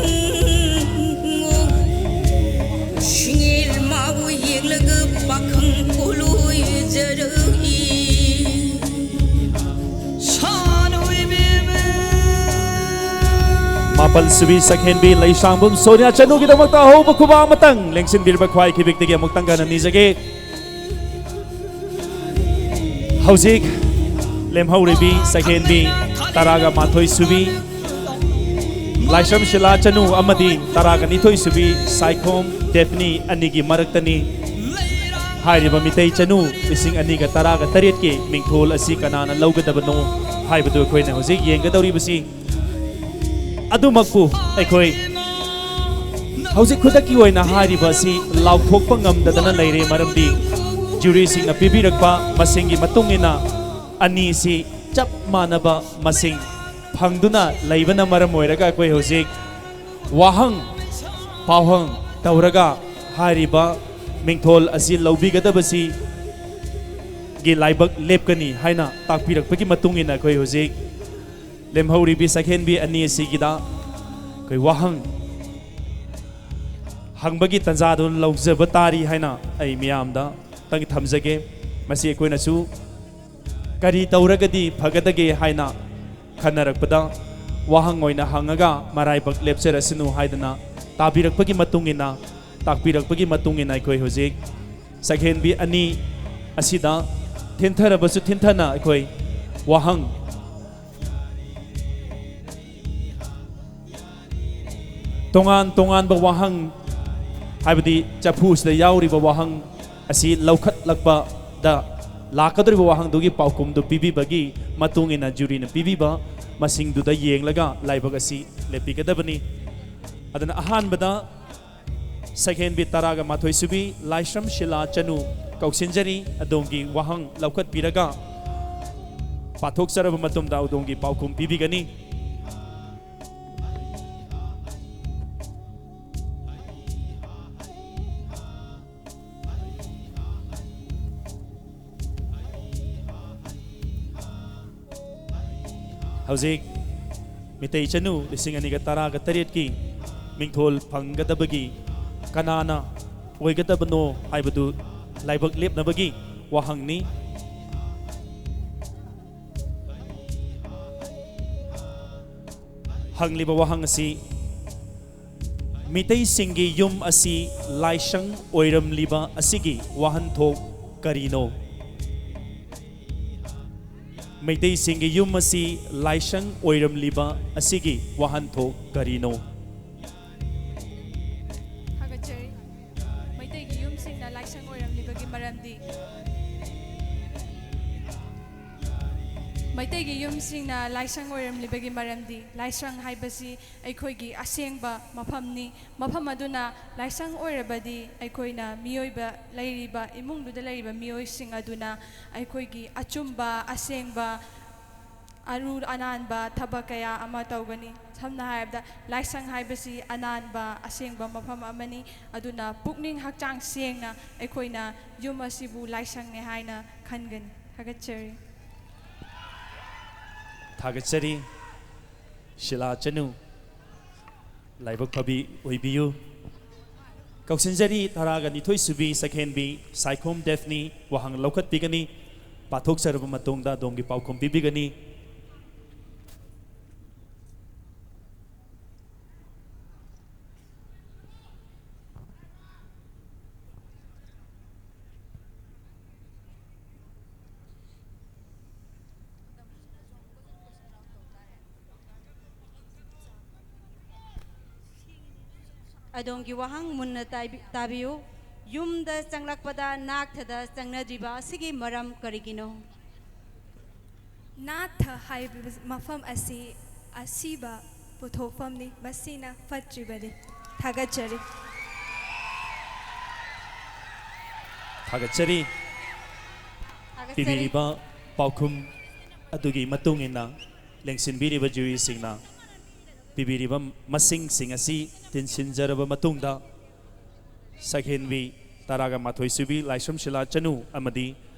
ꯁꯤꯡꯉꯦꯜ ꯃꯥꯕꯨ ꯌꯦꯡꯂꯒ ꯄꯥꯈꯪ ꯄꯣꯂꯣꯏꯖꯔꯛꯏ꯫ ꯃꯥꯄꯜ ꯁꯨꯕꯤ ꯁꯛꯍꯦꯟꯕꯤ ꯂꯩꯁꯥꯡꯕꯝ ꯁꯣꯅꯤꯌꯥ ꯆꯅꯨꯒꯤꯗꯃꯛꯇ ꯑꯍꯧꯕ ꯈꯨꯕꯥꯛ ꯑꯃꯇꯪ ꯂꯦꯡꯁꯤꯟꯕꯤꯔꯕ ꯈ꯭ꯋꯥꯏ ꯈꯤꯕꯤꯛꯇꯒꯤ ꯑꯃꯨꯛꯇꯪ ꯀꯟꯅ ꯅꯤꯖꯒꯦ꯫ ꯍꯧꯖꯤꯛ ꯂꯦꯝꯍꯧꯔꯤꯕꯤ ꯁꯛꯍꯦꯟꯕꯤ ꯇꯔꯥꯒ ꯃꯥꯊꯣꯏ ꯁꯨꯕꯤ ꯂꯥꯏꯁ꯭ꯔꯝ ꯁꯤꯂꯥ ꯆꯅꯨ ꯑꯃꯗꯤ ꯇꯔꯥꯒ ꯅꯤꯊꯣꯏ ꯁꯨꯕꯤ ꯁꯥꯏꯈꯣꯝ ꯗꯦꯐꯅꯤ ꯑꯅꯤꯒꯤ ꯃꯔꯛꯇꯅꯤ꯫ ꯍꯥꯏꯔꯤꯕ ꯃꯤꯇꯩ ꯆꯅꯨ ꯂꯤꯁꯤꯡ ꯑꯅꯤꯒ ꯇꯔꯥꯒ ꯇꯔꯦꯠꯀꯤ ꯃꯤꯡꯊꯣꯜ ꯑꯁꯤ ꯀꯅꯥꯅ ꯂꯧꯒꯗꯕꯅꯣ ꯍꯥꯏꯕꯗꯨ ꯑꯩꯈꯣꯏꯅ ꯍꯧꯖꯤꯛ ꯌꯦꯡꯒꯗꯧꯔꯤꯕꯁꯤ꯫ ꯑꯗꯨꯃꯛꯄꯨ ꯑꯩꯈꯣꯏ ꯍꯧꯖꯤꯛ ꯈꯨꯗꯛꯀꯤ ꯑꯣꯏꯅ ꯍꯥꯏꯔꯤꯕ ꯑꯁꯤ ꯂꯥꯎꯊꯣꯛꯄ ꯉꯝꯗꯗꯅ ꯂꯩꯔꯦ, ꯃꯔꯝꯗꯤ ꯖꯨꯔꯤꯁꯤꯡꯅ ꯄꯤꯕꯤꯔꯛꯄ ꯃꯁꯤꯡꯒꯤ ꯃꯇꯨꯡ ꯏꯟꯅ ꯑꯅꯤꯁꯤ ꯆꯞ ꯃꯥꯟꯅꯕ ꯃꯁꯤꯡ ꯐꯪꯗꯨꯅ ꯂꯩꯕꯅ ꯃꯔꯝ ꯑꯣꯏꯔꯒ ꯑꯩꯈꯣꯏ ꯍꯧꯖꯤꯛ ꯋꯥꯍꯪ ꯄꯥꯎꯍꯪ ꯇꯧꯔꯒ ꯍꯥꯏꯔꯤꯕ ꯃꯤꯡꯊꯣꯜ ꯑꯁꯤ ꯂꯧꯕꯤꯒꯗꯕꯁꯤꯒꯤ ꯂꯥꯏꯕꯛ ꯂꯦꯞꯀꯅꯤ ꯍꯥꯏꯅ ꯇꯥꯛꯄꯤꯔꯛꯄꯒꯤ ꯃꯇꯨꯡ ꯏꯟꯅ ꯑꯩꯈꯣꯏ ꯍꯧꯖꯤꯛ ꯂꯦꯝꯍꯧꯔꯤꯕꯤ ꯁꯛꯍꯦꯟꯕꯤ ꯑꯅꯤ ꯑꯁꯤꯒꯤꯗ ꯑꯩꯈꯣꯏ ꯋꯥꯍꯪ ꯍꯪꯕꯒꯤ ꯇꯥꯟꯖꯥꯗꯨ ꯂꯧꯖꯕ ꯇꯥꯔꯤ ꯍꯥꯏꯅ ꯑꯩ ꯃꯤꯌꯥꯝꯗ ꯇꯪ ꯊꯝꯖꯒꯦ꯫ ꯃꯁꯤ ꯑꯩꯈꯣꯏꯅꯁꯨ ꯀꯔꯤ ꯇꯧꯔꯒꯗꯤ ꯐꯒꯗꯒꯦ ꯍꯥꯏꯅ ꯈꯟꯅꯔꯛꯄꯗ, ꯋꯥꯍꯪ ꯑꯣꯏꯅ ꯍꯪꯉꯒ ꯃꯔꯥꯏꯕꯛ ꯂꯦꯞꯆꯔꯁꯅꯨ ꯍꯥꯏꯗꯅ ꯇꯥꯕꯤꯔꯛꯄꯒꯤ ꯃꯇꯨꯡ ꯏꯟꯅ, ꯇꯥꯛꯄꯤꯔꯛꯄꯒꯤ ꯃꯇꯨꯡ ꯏꯟꯅ ꯑꯩꯈꯣꯏ ꯍꯧꯖꯤꯛ ꯁꯛꯍꯦꯟꯕꯤ ꯑꯅꯤ ꯑꯁꯤꯗ ꯊꯤꯟꯊꯔꯕꯁꯨ ꯊꯤꯟꯊꯅ ꯑꯩꯈꯣꯏ ꯋꯥꯍꯪ ꯇꯣꯉꯥꯟ ꯇꯣꯉꯥꯟꯕ ꯋꯥꯍꯪ, ꯍꯥꯏꯕꯗꯤ ꯆꯐꯨꯁꯤꯗ ꯌꯥꯎꯔꯤꯕ ꯋꯥꯍꯪ ꯑꯁꯤ ꯂꯧꯈꯠꯂꯛꯄꯗ ꯂꯥꯛꯀꯗꯧꯔꯤꯕ ꯋꯥꯍꯪꯗꯨꯒꯤ ꯄꯥꯎꯈꯨꯝꯗꯨ ꯄꯤꯕꯤꯕꯒꯤ ꯃꯇꯨꯡ ꯏꯟꯅ ꯖꯨꯔꯤꯅ ꯄꯤꯕꯤꯕ ꯃꯁꯤꯡꯗꯨꯗ ꯌꯦꯡꯂꯒ ꯂꯥꯏꯕꯛ ꯑꯁꯤ ꯂꯦꯞꯄꯤꯒꯗꯕꯅꯤ꯫ ꯑꯗꯨꯅ ꯑꯍꯥꯟꯕꯗ ꯁꯛꯍꯦꯟꯕꯤ ꯇꯔꯥꯒ ꯃꯥꯊꯣꯏ ꯁꯨꯕꯤ ꯂꯥꯏꯁ꯭ꯔꯝ ꯁꯤꯂꯥ ꯆꯅꯨ ꯀꯧꯁꯤꯟꯖꯔꯤ꯫ ꯑꯗꯣꯝꯒꯤ ꯋꯥꯍꯪ ꯂꯧꯈꯠꯄꯤꯔꯒ ꯄꯥꯊꯣꯛꯆꯔꯕ ꯃꯇꯨꯡꯗ ꯑꯗꯣꯝꯒꯤ ꯄꯥꯎꯈꯨꯝ ꯄꯤꯕꯤꯒꯅꯤ꯫ ꯍꯧꯖꯤꯛ ꯃꯤꯇꯩ ꯆꯅꯨ ꯂꯤꯁꯤꯡ ꯑꯅꯤꯒ ꯇꯔꯥꯒ ꯇꯔꯦꯠꯀꯤ ꯃꯤꯡꯊꯣꯜ ꯐꯪꯒꯗꯕꯒꯤ ꯀꯅꯥꯅ ꯑꯣꯏꯒꯗꯕꯅꯣ ꯍꯥꯏꯕꯗꯨ ꯂꯥꯏꯕꯛ ꯂꯦꯞꯅꯕꯒꯤ ꯋꯥꯍꯪꯅꯤ꯫ ꯍꯪꯂꯤꯕ ꯋꯥꯍꯪ ꯑꯁꯤ, ꯃꯤꯇꯩꯁꯤꯡꯒꯤ ꯌꯨꯝ ꯑꯁꯤ ꯂꯥꯏꯁꯪ ꯑꯣꯏꯔꯝꯂꯤꯕ ꯑꯁꯤꯒꯤ ꯋꯥꯍꯟꯊꯣꯛ ꯀꯔꯤꯅꯣ? ꯃꯩꯇꯩꯁꯤꯡꯒꯤ ꯌꯨꯝ ꯑꯁꯤ ꯂꯥꯏꯁꯪ ꯑꯣꯏꯔꯝꯂꯤꯕ ꯑꯁꯤꯒꯤ ꯋꯥꯍꯟꯊꯣꯛ ꯀꯔꯤꯅꯣ? ꯊꯥꯒꯠꯆꯔꯤ꯫ ꯃꯩꯇꯩꯒꯤ ꯌꯨꯝꯁꯤꯡꯅ ꯂꯥꯏꯁꯪ ꯑꯣꯏꯔꯝꯂꯤꯕꯒꯤ ꯃꯔꯝꯗꯤ? ꯃꯩꯇꯩꯒꯤ ꯌꯨꯝꯁꯤꯡꯅ ꯂꯥꯏꯁꯪ ꯑꯣꯏꯔꯝꯂꯤꯕꯒꯤ ꯃꯔꯝꯗꯤ, ꯂꯥꯏꯁꯪ ꯍꯥꯏꯕꯁꯤ ꯑꯩꯈꯣꯏꯒꯤ ꯑꯁꯦꯡꯕ ꯃꯐꯝꯅꯤ꯫ ꯃꯐꯝ ꯑꯗꯨꯅ ꯂꯥꯏꯁꯪ ꯑꯣꯏꯔꯕꯗꯤ, ꯑꯩꯈꯣꯏꯅ ꯃꯤꯑꯣꯏꯕ ꯂꯩꯔꯤꯕ ꯏꯃꯨꯡꯗꯨꯗ ꯂꯩꯔꯤꯕ ꯃꯤꯑꯣꯏꯁꯤꯡ ꯑꯗꯨꯅ ꯑꯩꯈꯣꯏꯒꯤ ꯑꯆꯨꯝꯕ, ꯑꯁꯦꯡꯕ, ꯑꯔꯨ ꯑꯅꯥꯟꯕ ꯊꯕꯛ ꯀꯌꯥ ꯑꯃ ꯇꯧꯒꯅꯤ꯫ ꯁꯝꯅ ꯍꯥꯏꯔꯕꯗ, ꯂꯥꯏꯁꯪ ꯍꯥꯏꯕꯁꯤ ꯑꯅꯥꯟꯕ ꯑꯁꯦꯡꯕ ꯃꯐꯝ ꯑꯃꯅꯤ꯫ ꯑꯗꯨꯅ ꯄꯨꯛꯅꯤꯡ ꯍꯛꯆꯥꯡ ꯁꯦꯡꯅ ꯑꯩꯈꯣꯏꯅ ꯌꯨꯝ ꯑꯁꯤꯕꯨ ꯂꯥꯏꯁꯪꯅꯦ ꯍꯥꯏꯅ ꯈꯟꯒꯅꯤ꯫ ꯊꯥꯒꯠꯆꯔꯤ꯫ ꯊꯥꯒꯠꯆꯔꯤ꯫ ꯁꯤꯂꯥ ꯆꯅꯨ, ꯂꯥꯏꯕꯛ ꯐꯕꯤ ꯑꯣꯏꯕꯤꯌꯨ꯫ ꯀꯧꯁꯤꯟꯖꯔꯤ, ꯇꯔꯥꯒ ꯅꯤꯊꯣꯏ ꯁꯨꯕꯤ ꯁꯛꯍꯦꯟꯕꯤ ꯁꯥꯏꯈꯣꯝ ꯗꯦꯐꯅꯤ ꯋꯥꯍꯪ ꯂꯧꯈꯠꯄꯤꯒꯅꯤ꯫ ꯄꯥꯊꯣꯛꯆꯔꯕ ꯃꯇꯨꯡꯗ ꯑꯗꯣꯝꯒꯤ ꯄꯥꯎꯈꯨꯝ ꯄꯤꯕꯤꯒꯅꯤ꯫ ꯑꯗꯣꯝꯒꯤ ꯋꯥꯍꯪ ꯃꯨꯟꯅ ꯇꯥꯏꯕꯤ- ꯇꯥꯕꯤꯌꯨ꯫ ꯌꯨꯝꯗ ꯆꯪꯂꯛꯄꯗ ꯅꯥꯛꯊꯗ ꯆꯪꯅꯗ꯭ꯔꯤꯕ ꯑꯁꯤꯒꯤ ꯃꯔꯝ ꯀꯔꯤꯒꯤꯅꯣ? ꯅꯥꯊ ꯍꯥꯏꯕ ꯃꯐꯝ ꯑꯁꯤ ꯑꯁꯤꯕ ꯄꯨꯊꯣꯛꯐꯝꯅꯤ, ꯃꯁꯤꯅ ꯐꯠꯇ꯭ꯔꯤꯕꯅꯤ꯫ ꯊꯥꯒꯠꯆꯔꯤ꯫ ꯊꯥꯒꯠꯆꯔꯤ꯫ ꯊꯥꯒꯠꯆꯔꯤ꯫ ꯄꯤꯕꯤꯔꯤꯕ ꯄꯥꯎꯈꯨꯝ ꯑꯗꯨꯒꯤ ꯃꯇꯨꯡ ꯏꯟꯅ ꯂꯦꯡꯁꯤꯟꯕꯤꯔꯤꯕ ꯖꯨꯔꯤꯁꯤꯡꯅ ꯄꯤꯕꯤꯔꯤꯕ ꯃꯁꯤꯡꯁꯤꯡ ꯑꯁꯤ ꯇꯤꯟꯁꯤꯟꯖꯔꯕ ꯃꯇꯨꯡꯗ, ꯁꯛꯍꯦꯟꯕꯤ ꯇꯔꯥꯒ ꯃꯥꯊꯣꯏ ꯁꯨꯕꯤ ꯂꯥꯏꯁ꯭ꯔꯝ ꯁꯤꯂꯥ ꯆꯅꯨ ꯑꯃꯗꯤ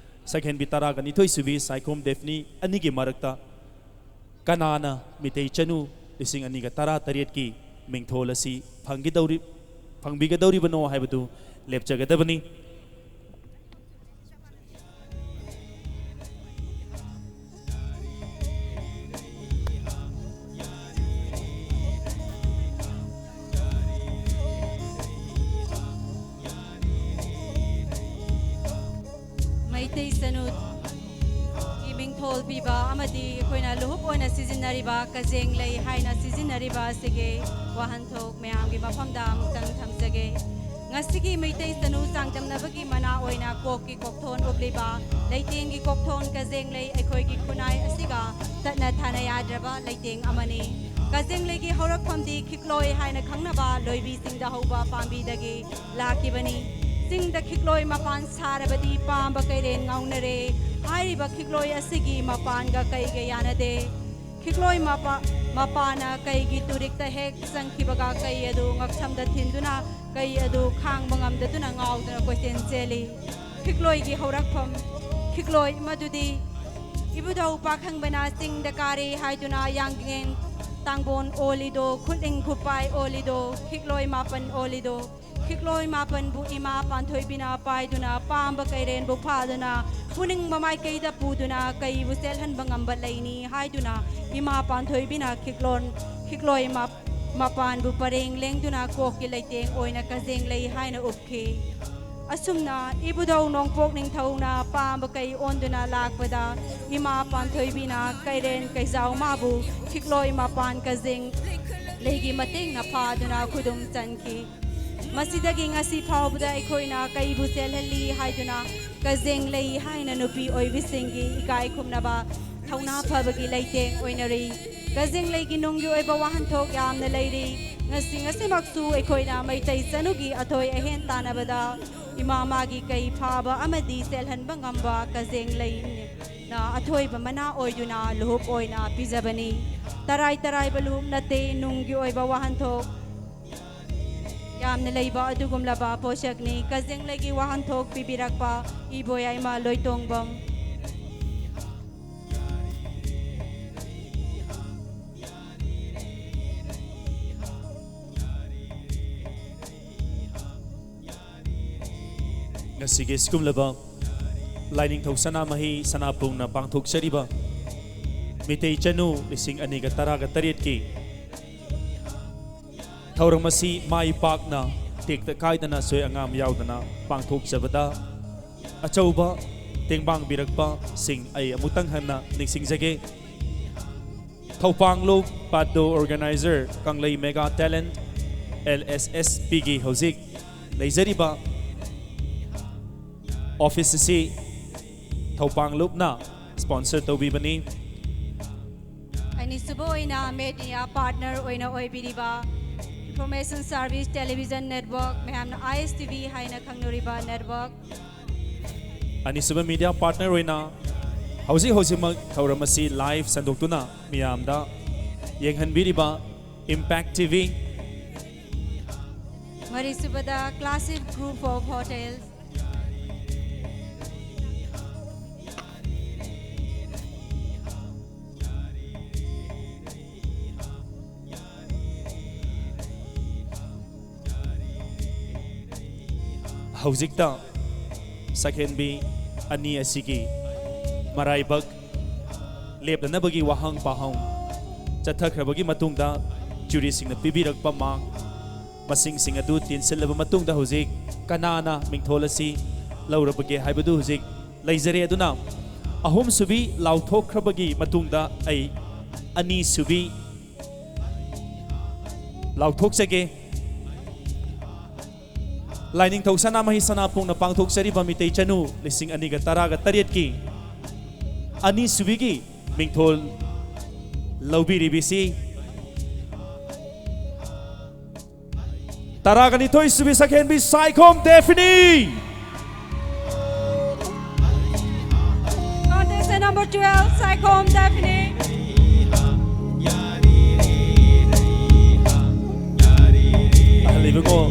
ꯁꯛꯍꯦꯟꯕꯤ ꯇꯔꯥꯒ ꯅꯤꯊꯣꯏ ꯁꯨꯕꯤ ꯁꯥꯏꯈꯣꯝ ꯗꯦꯐꯅꯤ ꯑꯅꯤꯒꯤ ꯃꯔꯛꯇ ꯀꯅꯥꯅ ꯃꯤꯇꯩ ꯆꯅꯨ ꯂꯤꯁꯤꯡ ꯑꯅꯤꯒ ꯇꯔꯥ ꯇꯔꯦꯠꯀꯤ ꯃꯤꯡꯊꯣꯜ ꯑꯁꯤ ꯐꯪꯒꯗꯧꯔꯤ-, ꯐꯪꯕꯤꯒꯗꯧꯔꯤꯕꯅꯣ ꯍꯥꯏꯕꯗꯨ ꯂꯦꯞꯆꯒꯗꯕꯅꯤ꯫ ꯃꯩꯇꯩ ꯆꯅꯨꯒꯤ ꯃꯤꯡꯊꯣꯜ ꯄꯤꯕ ꯑꯃꯗꯤ ꯑꯩꯈꯣꯏꯅ ꯂꯨꯍꯨꯞ ꯑꯣꯏꯅ ꯁꯤꯖꯤꯟꯅꯔꯤꯕ ꯀꯖꯦꯡ ꯂꯩ ꯍꯥꯏꯅ ꯁꯤꯖꯤꯟꯅꯔꯤꯕ ꯑꯁꯤꯒꯤ ꯋꯥꯍꯟꯊꯣꯛ ꯃꯌꯥꯝꯒꯤ ꯃꯐꯝꯗ ꯑꯃꯨꯛꯇꯪ ꯊꯝꯖꯒꯦ꯫ ꯉꯁꯤꯒꯤ ꯃꯩꯇꯩ ꯆꯅꯨ ꯆꯥꯡꯗꯝꯅꯕꯒꯤ ꯃꯅꯥ ꯑꯣꯏꯅ ꯀꯣꯛꯀꯤ ꯀꯣꯛꯊꯣꯟ ꯎꯞꯂꯤꯕ ꯂꯩꯇꯦꯡꯒꯤ ꯀꯣꯛꯊꯣꯟ ꯀꯖꯦꯡ ꯂꯩ ꯑꯩꯈꯣꯏꯒꯤ ꯈꯨꯟꯅꯥꯏ ꯑꯁꯤꯒ ꯇꯠꯅ ꯊꯥꯅ ꯌꯥꯗ꯭ꯔꯕ ꯂꯩꯇꯦꯡ ꯑꯃꯅꯤ꯫ ꯀꯖꯦꯡ ꯂꯩꯒꯤ ꯍꯧꯔꯛꯐꯝꯗꯤ ꯈꯤꯛꯂꯣꯏ ꯍꯥꯏꯅ ꯈꯪꯅꯕ ꯂꯣꯏꯕꯤꯁꯤꯡꯗ ꯍꯧꯕ ꯄꯥꯝꯕꯤꯗꯒꯤ ꯂꯥꯛꯈꯤꯕꯅꯤ꯫ ꯆꯤꯡꯗ ꯈꯤꯛꯂꯣꯏ ꯃꯄꯥꯟ ꯁꯥꯔꯕꯗꯤ ꯄꯥꯝꯕ ꯀꯩꯔꯦꯟ ꯉꯥꯎꯅꯔꯦ꯫ ꯍꯥꯏꯔꯤꯕ ꯈꯤꯛꯂꯣꯏ ꯑꯁꯤꯒꯤ ꯃꯄꯥꯟꯒ ꯀꯩꯒ ꯌꯥꯅꯗꯦ? ꯈꯤꯛꯂꯣꯏ ꯃꯄꯥ-, ꯃꯄꯥꯅ ꯀꯩꯒꯤ ꯇꯨꯔꯤꯛꯇ ꯍꯦꯛ ꯆꯪꯈꯤꯕꯒ ꯀꯩ ꯑꯗꯨ ꯉꯛꯁꯝꯗ ꯊꯤꯟꯗꯨꯅ ꯀꯩ ꯑꯗꯨ ꯈꯥꯡꯕ ꯉꯝꯗꯗꯨꯅ ꯉꯥꯎꯗꯨꯅ ꯀꯣꯏꯆꯦꯟ ꯆꯦꯜꯂꯤ꯫ ꯈꯤꯛꯂꯣꯏꯒꯤ ꯍꯧꯔꯛꯐꯝ, ꯈꯤꯛꯂꯣꯏ ꯃꯗꯨꯗꯤ ꯏꯕꯨꯙꯧ ꯄꯥꯈꯪꯕꯅ ꯆꯤꯡꯗ ꯀꯥꯔꯦ ꯍꯥꯏꯗꯨꯅ ꯌꯥꯡꯂꯦꯟ ꯇꯥꯡꯒꯣꯟ ꯑꯣꯜꯂꯤꯗꯣ, ꯈꯨꯠꯂꯤꯡ ꯈꯨꯄꯥꯏ ꯑꯣꯜꯂꯤꯗꯣ, ꯈꯤꯛꯂꯣꯏ ꯃꯥꯄꯟ ꯑꯣꯜꯂꯤꯗꯣ, ꯈꯤꯛꯂꯣꯏ ꯃꯥꯄꯟꯕꯨ ꯏꯃꯥ ꯄꯥꯟꯊꯣꯏꯕꯤꯅ ꯄꯥꯏꯗꯨꯅ ꯄꯥꯝꯕ ꯀꯩꯔꯦꯟꯕꯨ ꯐꯥꯗꯨꯅ ꯄꯨꯅꯤꯡꯕ ꯃꯥꯏꯀꯩꯗ ꯄꯨꯗꯨꯅ ꯀꯩꯕꯨ ꯆꯦꯜꯍꯟꯕ ꯉꯝꯕ ꯂꯩꯅꯤ ꯍꯥꯏꯗꯨꯅ ꯏꯃꯥ ꯄꯥꯟꯊꯣꯏꯕꯤꯅ ꯈꯤꯛꯂꯣꯟ, ꯈꯤꯛꯂꯣꯏ ꯃꯥ-, ꯃꯄꯥꯟꯕꯨ ꯄꯔꯦꯡ ꯂꯦꯡꯗꯨꯅ ꯀꯣꯛꯀꯤ ꯂꯩꯇꯦꯡ ꯑꯣꯏꯅ ꯀꯖꯦꯡ ꯂꯩ ꯍꯥꯏꯅ ꯎꯞꯈꯤ꯫ ꯑꯁꯨꯝꯅ ꯏꯕꯨꯙꯧ ꯅꯣꯡꯄꯣꯛ ꯅꯤꯡꯊꯧꯅ ꯄꯥꯝꯕ ꯀꯩ ꯑꯣꯟꯗꯨꯅ ꯂꯥꯛꯄꯗ ꯏꯃꯥ ꯄꯥꯟꯊꯣꯏꯕꯤꯅ ꯀꯩꯔꯦꯟ ꯀꯩꯖꯥꯎ ꯃꯥꯕꯨ ꯈꯤꯛꯂꯣꯏ ꯃꯄꯥꯟ ꯀꯖꯦꯡ ꯂꯩꯒꯤ ꯃꯇꯦꯡꯅ ꯐꯥꯗꯨꯅ ꯈꯨꯗꯨꯝ ꯆꯟꯈꯤ꯫ ꯃꯁꯤꯗꯒꯤ ꯉꯁꯤ ꯐꯥꯎꯕꯗ ꯑꯩꯈꯣꯏꯅ ꯀꯩꯕꯨ ꯆꯦꯜꯍꯜꯂꯤ ꯍꯥꯏꯗꯨꯅ ꯀꯖꯦꯡ ꯂꯩ ꯍꯥꯏꯅ ꯅꯨꯄꯤ ꯑꯣꯏꯕꯤꯁꯤꯡꯒꯤ ꯏꯀꯥꯏ ꯈꯨꯝꯅꯕ ꯊꯧꯅꯥ ꯐꯕꯒꯤ ꯂꯩꯇꯦꯡ ꯑꯣꯏꯅꯔꯤ꯫ ꯀꯖꯦꯡ ꯂꯩꯒꯤ ꯅꯨꯡꯒꯤ ꯑꯣꯏꯕ ꯋꯥꯍꯟꯊꯣꯛ ꯌꯥꯝꯅ ꯂꯩꯔꯤ꯫ ꯉꯁꯤ, ꯉꯁꯤꯃꯛꯁꯨ ꯑꯩꯈꯣꯏꯅ ꯃꯩꯇꯩ ꯆꯅꯨꯒꯤ ꯑꯊꯣꯏ ꯑꯍꯦꯟ ꯇꯥꯟꯅꯕꯗ ꯏꯃꯥ ꯃꯥꯒꯤ ꯀꯩ ꯐꯥꯕ ꯑꯃꯗꯤ ꯆꯦꯜꯍꯟꯕ ꯉꯝꯕ ꯀꯖꯦꯡ ꯂꯩꯅ ꯑꯊꯣꯏꯕ ꯃꯅꯥ ꯑꯣꯏꯗꯨꯅ ꯂꯨꯍꯨꯞ ꯑꯣꯏꯅ ꯄꯤꯖꯕꯅꯤ꯫ ꯇꯔꯥꯏ ꯇꯔꯥꯏꯕ ꯂꯨꯍꯨꯞ ꯅꯠꯇꯦ, ꯅꯨꯡꯒꯤ ꯑꯣꯏꯕ ꯋꯥꯍꯟꯊꯣꯛ ꯌꯥꯝꯅ ꯂꯩꯕ ꯑꯗꯨꯒꯨꯝꯂꯕ ꯄꯣꯠꯁꯛꯅꯤ꯫ ꯀꯖꯦꯡ ꯂꯩꯒꯤ ꯋꯥꯍꯟꯊꯣꯛ ꯄꯤꯕꯤꯔꯛꯄ ꯏꯕꯣꯌꯥꯏꯃ ꯂꯣꯏꯇꯣꯡꯕꯝ꯫ ꯉꯁꯤꯒꯤ ꯁꯤꯒꯨꯝꯂꯕ ꯂꯥꯏꯅꯤꯡꯊꯧ ꯁꯅꯥꯃꯍꯤ ꯁꯅꯥꯄꯨꯡꯅ ꯄꯥꯡꯊꯣꯛꯆꯔꯤꯕ ꯃꯤꯇꯩ ꯆꯅꯨ ꯂꯤꯁꯤꯡ ꯑꯅꯤꯒ ꯇꯔꯥꯒ ꯇꯔꯦꯠꯀꯤ ꯊꯧꯔꯝ ꯑꯁꯤ ꯃꯥꯏ ꯄꯥꯛꯅ ꯇꯦꯛꯇ ꯀꯥꯏꯗꯅ ꯑꯁꯣꯏ ꯑꯉꯥꯝ ꯌꯥꯎꯗꯅ ꯄꯥꯡꯊꯣꯛꯆꯕꯗ ꯑꯆꯧꯕ ꯇꯦꯡꯕꯥꯡꯕꯤꯔꯛꯄꯁꯤꯡ ꯑꯩ ꯑꯃꯨꯛꯇꯪ ꯍꯟꯅ ꯅꯤꯡꯁꯤꯡꯖꯒꯦ꯫ ꯊꯧꯄꯥꯡꯂꯨꯞ ꯄꯥꯗꯣ ꯑꯣꯔꯒꯅꯥꯏꯖꯔ ꯀꯪꯂꯩ ꯃꯦꯒꯥ ꯇꯦꯂꯦꯟꯠ ꯑꯦꯜ ꯑꯦꯁ ꯑꯦꯁ ꯄꯤꯒꯤ ꯍꯧꯖꯤꯛ ꯂꯩꯖꯔꯤꯕ ꯑꯣꯐꯤꯁ ꯑꯁꯤ ꯊꯧꯄꯥꯡꯂꯨꯞꯅ ꯁ꯭ꯄꯣꯟꯁꯔ ꯇꯧꯕꯤꯕꯅꯤ꯫ ꯑꯅꯤꯁꯨꯕ ꯑꯣꯏꯅ ꯃꯦꯗꯤꯌꯥ ꯄꯥꯔꯠꯅꯔ ꯑꯣꯏꯅ ꯑꯣꯏꯕꯤꯔꯤꯕ Information Service Television Network, ꯃꯌꯥꯝꯅ I S T V ꯍꯥꯏꯅ ꯈꯪꯅꯔꯤꯕ network꯫ ꯑꯅꯤꯁꯨꯕ media partner ꯑꯣꯏꯅ ꯍꯧꯖꯤꯛ ꯍꯧꯖꯤꯛꯃꯛ ꯊꯧꯔꯝ ꯑꯁꯤ live ꯁꯟꯗꯣꯛꯇꯨꯅ ꯃꯤꯌꯥꯝꯗ ꯌꯦꯡꯍꯟꯕꯤꯔꯤꯕ Impact T V꯫ ꯃꯔꯤꯁꯨꯕꯗ Classic Group of Hotels꯫ ꯍꯧꯖꯤꯛꯇ ꯁꯛꯍꯦꯟꯕꯤ ꯑꯅꯤ ꯑꯁꯤꯒꯤ ꯃꯔꯥꯏꯕꯛ ꯂꯦꯞꯅꯅꯕꯒꯤ ꯋꯥꯍꯪ ꯄꯥꯎꯍꯪ ꯆꯠꯊꯈ꯭ꯔꯕꯒꯤ ꯃꯇꯨꯡꯗ, juryꯁꯤꯡꯅ ꯄꯤꯕꯤꯔꯛꯄ mark ꯃꯁꯤꯡꯁꯤꯡ ꯑꯗꯨ ꯇꯦꯟꯁꯤꯜꯂꯕ ꯃꯇꯨꯡꯗ, ꯍꯧꯖꯤꯛ ꯀꯅꯥꯅ ꯃꯤꯡꯊꯣꯜ ꯑꯁꯤ ꯂꯧꯔꯕꯒꯦ ꯍꯥꯏꯕꯗꯨ ꯍꯧꯖꯤꯛ ꯂꯩꯖꯔꯦ꯫ ꯑꯗꯨꯅ ꯑꯍꯨꯝꯁꯨꯕꯤ ꯂꯥꯎꯊꯣꯛꯈ꯭ꯔꯕꯒꯤ ꯃꯇꯨꯡꯗ ꯑꯩ ꯑꯅꯤꯁꯨꯕꯤ ꯂꯥꯎꯊꯣꯛꯆꯒꯦ꯫ ꯂꯥꯏꯅꯤꯡꯊꯧ ꯁꯅꯥꯃꯍꯤ ꯁꯅꯥꯄꯣꯡꯅ ꯄꯥꯡꯊꯣꯛꯆꯔꯤꯕ ꯃꯤꯇꯩ ꯆꯅꯨ ꯂꯤꯁꯤꯡ ꯑꯅꯤꯒ ꯇꯔꯥꯒ ꯇꯔꯦꯠꯀꯤ ꯑꯅꯤꯁꯨꯕꯤꯒꯤ ꯃꯤꯡꯊꯣꯜ ꯂꯧꯕꯤꯔꯤꯕꯤꯁꯤ ꯇꯔꯥꯒ ꯅꯤꯊꯣꯏ ꯁꯨꯕꯤ ꯁꯛꯍꯦꯟꯕꯤ Saikhom ꯗꯦꯐꯤꯅꯤ꯫ Contestant number twelve, Saikom Daphne. ꯑꯍꯜ ꯏꯕꯨꯡꯉꯣ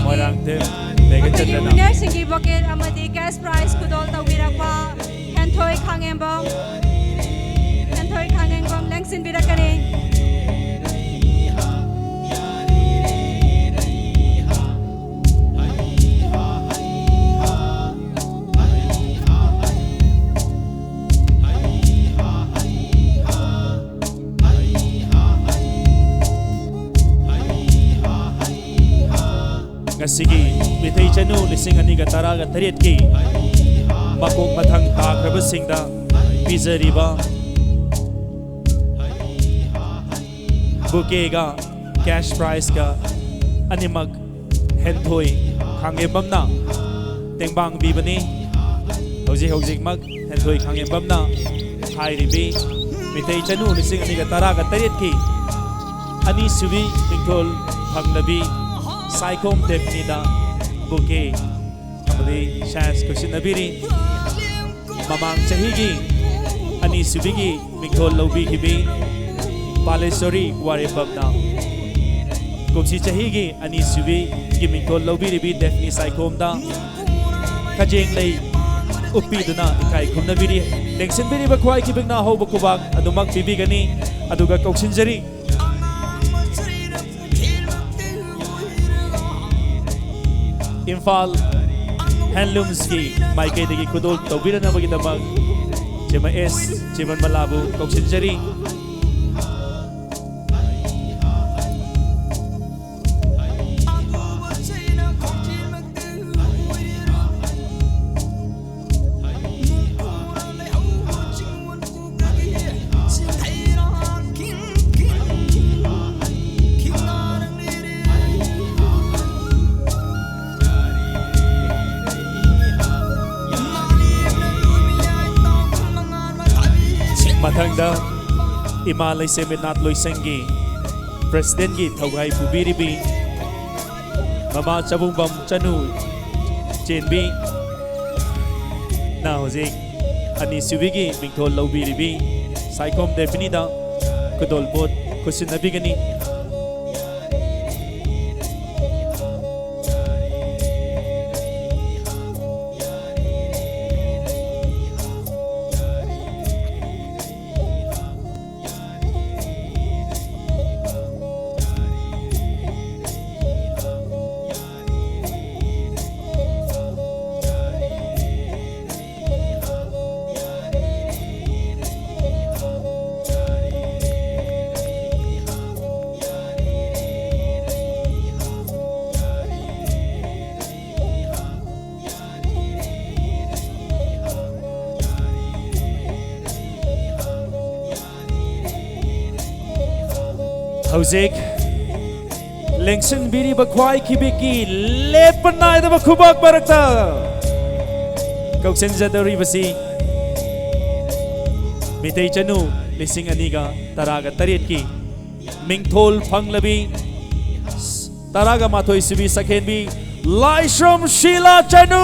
ꯃꯣꯏꯔꯥꯡꯊꯦꯝ ꯃꯦꯘꯆꯟꯗ꯭ꯔꯅ꯫ Winner ꯁꯤꯡꯒꯤ bucket ꯑꯃꯗꯤ cash prize ꯈꯨꯗꯣꯜ ꯇꯧꯕꯤꯔꯛꯄ ꯍꯦꯟꯊꯣꯏ ꯈꯥꯉꯦꯝꯕꯝ꯫ ꯍꯦꯟꯊꯣꯏ ꯈꯥꯉꯦꯝꯕꯝ ꯂꯦꯡꯁꯤꯟꯕꯤꯔꯛꯀꯅꯤ꯫ ꯉꯁꯤꯒꯤ ꯃꯤꯇꯩ ꯆꯅꯨ ꯂꯤꯁꯤꯡ ꯑꯅꯤꯒ ꯇꯔꯥꯒ ꯇꯔꯦꯠꯀꯤ ꯃꯀꯣꯛ ꯃꯊꯪ ꯇꯥꯈ꯭ꯔꯕꯁꯤꯡꯗ ꯄꯤꯖꯔꯤꯕ buquetꯒ cash prizeꯀ ꯑꯅꯤꯃꯛ ꯍꯦꯟꯊꯣꯏ ꯈꯥꯉꯦꯝꯕꯝꯅ ꯇꯦꯡꯕꯥꯡꯕꯤꯕꯅꯤ꯫ ꯍꯧꯖꯤꯛ ꯍꯧꯖꯤꯛꯃꯛ ꯍꯦꯟꯊꯣꯏ ꯈꯥꯉꯦꯝꯕꯝꯅ ꯍꯥꯏꯔꯤꯕꯤ ꯃꯤꯇꯩ ꯆꯅꯨ ꯂꯤꯁꯤꯡ ꯑꯅꯤꯒ ꯇꯔꯥꯒ ꯇꯔꯦꯠꯀꯤ ꯑꯅꯤꯁꯨꯕꯤ ꯃꯤꯡꯊꯣꯜ ꯐꯪꯂꯕꯤ ꯁꯥꯏꯈꯣꯝ ꯗꯦꯕꯤꯅꯤꯗ ꯕꯨꯀꯦ ꯑꯃꯗꯤ ꯁꯥꯏꯟꯁ ꯈꯨꯠꯁꯤꯟꯅꯕꯤꯔꯤ꯫ ꯃꯃꯥꯡ ꯆꯍꯤꯒꯤ ꯑꯅꯤꯁꯨꯕꯤꯒꯤ ꯃꯤꯡꯊꯣꯜ ꯂꯧꯕꯤꯈꯤꯕꯤ ꯄꯥꯂꯦꯁꯣꯔꯤ ꯋꯥꯔꯦꯄꯝꯅ ꯀꯨꯝꯁꯤ ꯆꯍꯤꯒꯤ ꯑꯅꯤꯁꯨꯕꯤꯒꯤ ꯃꯤꯡꯊꯣꯜ ꯂꯧꯕꯤꯔꯤꯕꯤ ꯗꯦꯐꯅꯤ ꯁꯥꯏꯈꯣꯝꯗ ꯈꯖꯦꯡ ꯂꯩ ꯎꯞꯄꯤꯗꯨꯅ ꯏꯀꯥꯏ ꯈꯨꯝꯅꯕꯤꯔꯤ꯫ ꯂꯦꯡꯁꯤꯟꯕꯤꯔꯤꯕ ꯈ꯭ꯋꯥꯏ ꯈꯤꯕꯤꯛꯅ ꯍꯧꯕ ꯈꯨꯕꯥꯛ ꯑꯗꯨꯃꯛ ꯄꯤꯕꯤꯒꯅꯤ꯫ ꯑꯗꯨꯒ ꯀꯧꯁꯤꯟꯖꯔꯤ ꯏꯝꯐꯥꯜ ꯍꯦꯟꯂꯨꯝꯁꯀꯤ ꯃꯥꯏꯀꯩꯗꯒꯤ ꯈꯨꯗꯣꯜ ꯇꯧꯕꯤꯔꯅꯕꯒꯤꯗꯃꯛ ꯆꯦꯃ ꯑꯦꯁ ꯆꯦꯃꯟꯃꯂꯥꯕꯨ ꯀꯧꯁꯤꯟꯖꯔꯤ꯫ ꯃꯊꯪꯗ ꯏꯃꯥ ꯂꯩꯁꯦꯝꯕꯤ ꯅꯥꯠ ꯂꯣꯏꯁꯪꯒꯤ ꯄ꯭ꯔꯦꯁꯤꯗꯦꯟꯒꯤ ꯊꯧꯒꯥꯏ ꯄꯨꯕꯤꯔꯤꯕꯤ ꯃꯃꯥ ꯆꯕꯨꯡꯕꯝ ꯆꯅꯨ ꯆꯦꯟꯕꯤ ꯅ ꯍꯧꯖꯤꯛ ꯑꯅꯤꯁꯨꯕꯤꯒꯤ ꯃꯤꯡꯊꯣꯜ ꯂꯧꯕꯤꯔꯤꯕꯤ ꯁꯥꯏꯈꯣꯝ ꯗꯦꯐꯤꯅꯤꯗ ꯈꯨꯗꯣꯜꯄꯣꯠ ꯈꯨꯠꯁꯤꯟꯅꯕꯤꯒꯅꯤ꯫ ꯍꯧꯖꯤꯛ ꯂꯦꯡꯁꯤꯟꯕꯤꯔꯤꯕ ꯈ꯭ꯋꯥꯏ ꯈꯤꯕꯤꯛꯀꯤ ꯂꯦꯞꯄ ꯅꯥꯏꯗꯕ ꯈꯨꯕꯥꯛ ꯃꯔꯛꯇ ꯀꯧꯁꯤꯟꯖꯗꯧꯔꯤꯕꯁꯤ ꯃꯤꯇꯩ ꯆꯅꯨ ꯂꯤꯁꯤꯡ ꯑꯅꯤꯒ ꯇꯔꯥꯒ ꯇꯔꯦꯠꯀꯤ ꯃꯤꯡꯊꯣꯜ ꯐꯪꯂꯕꯤ ꯇꯔꯥꯒ ꯃꯥꯊꯣꯏ ꯁꯨꯕꯤ ꯁꯛꯍꯦꯟꯕꯤ ꯂꯥꯏꯁ꯭ꯔꯝ ꯁꯤꯂꯥ ꯆꯅꯨ꯫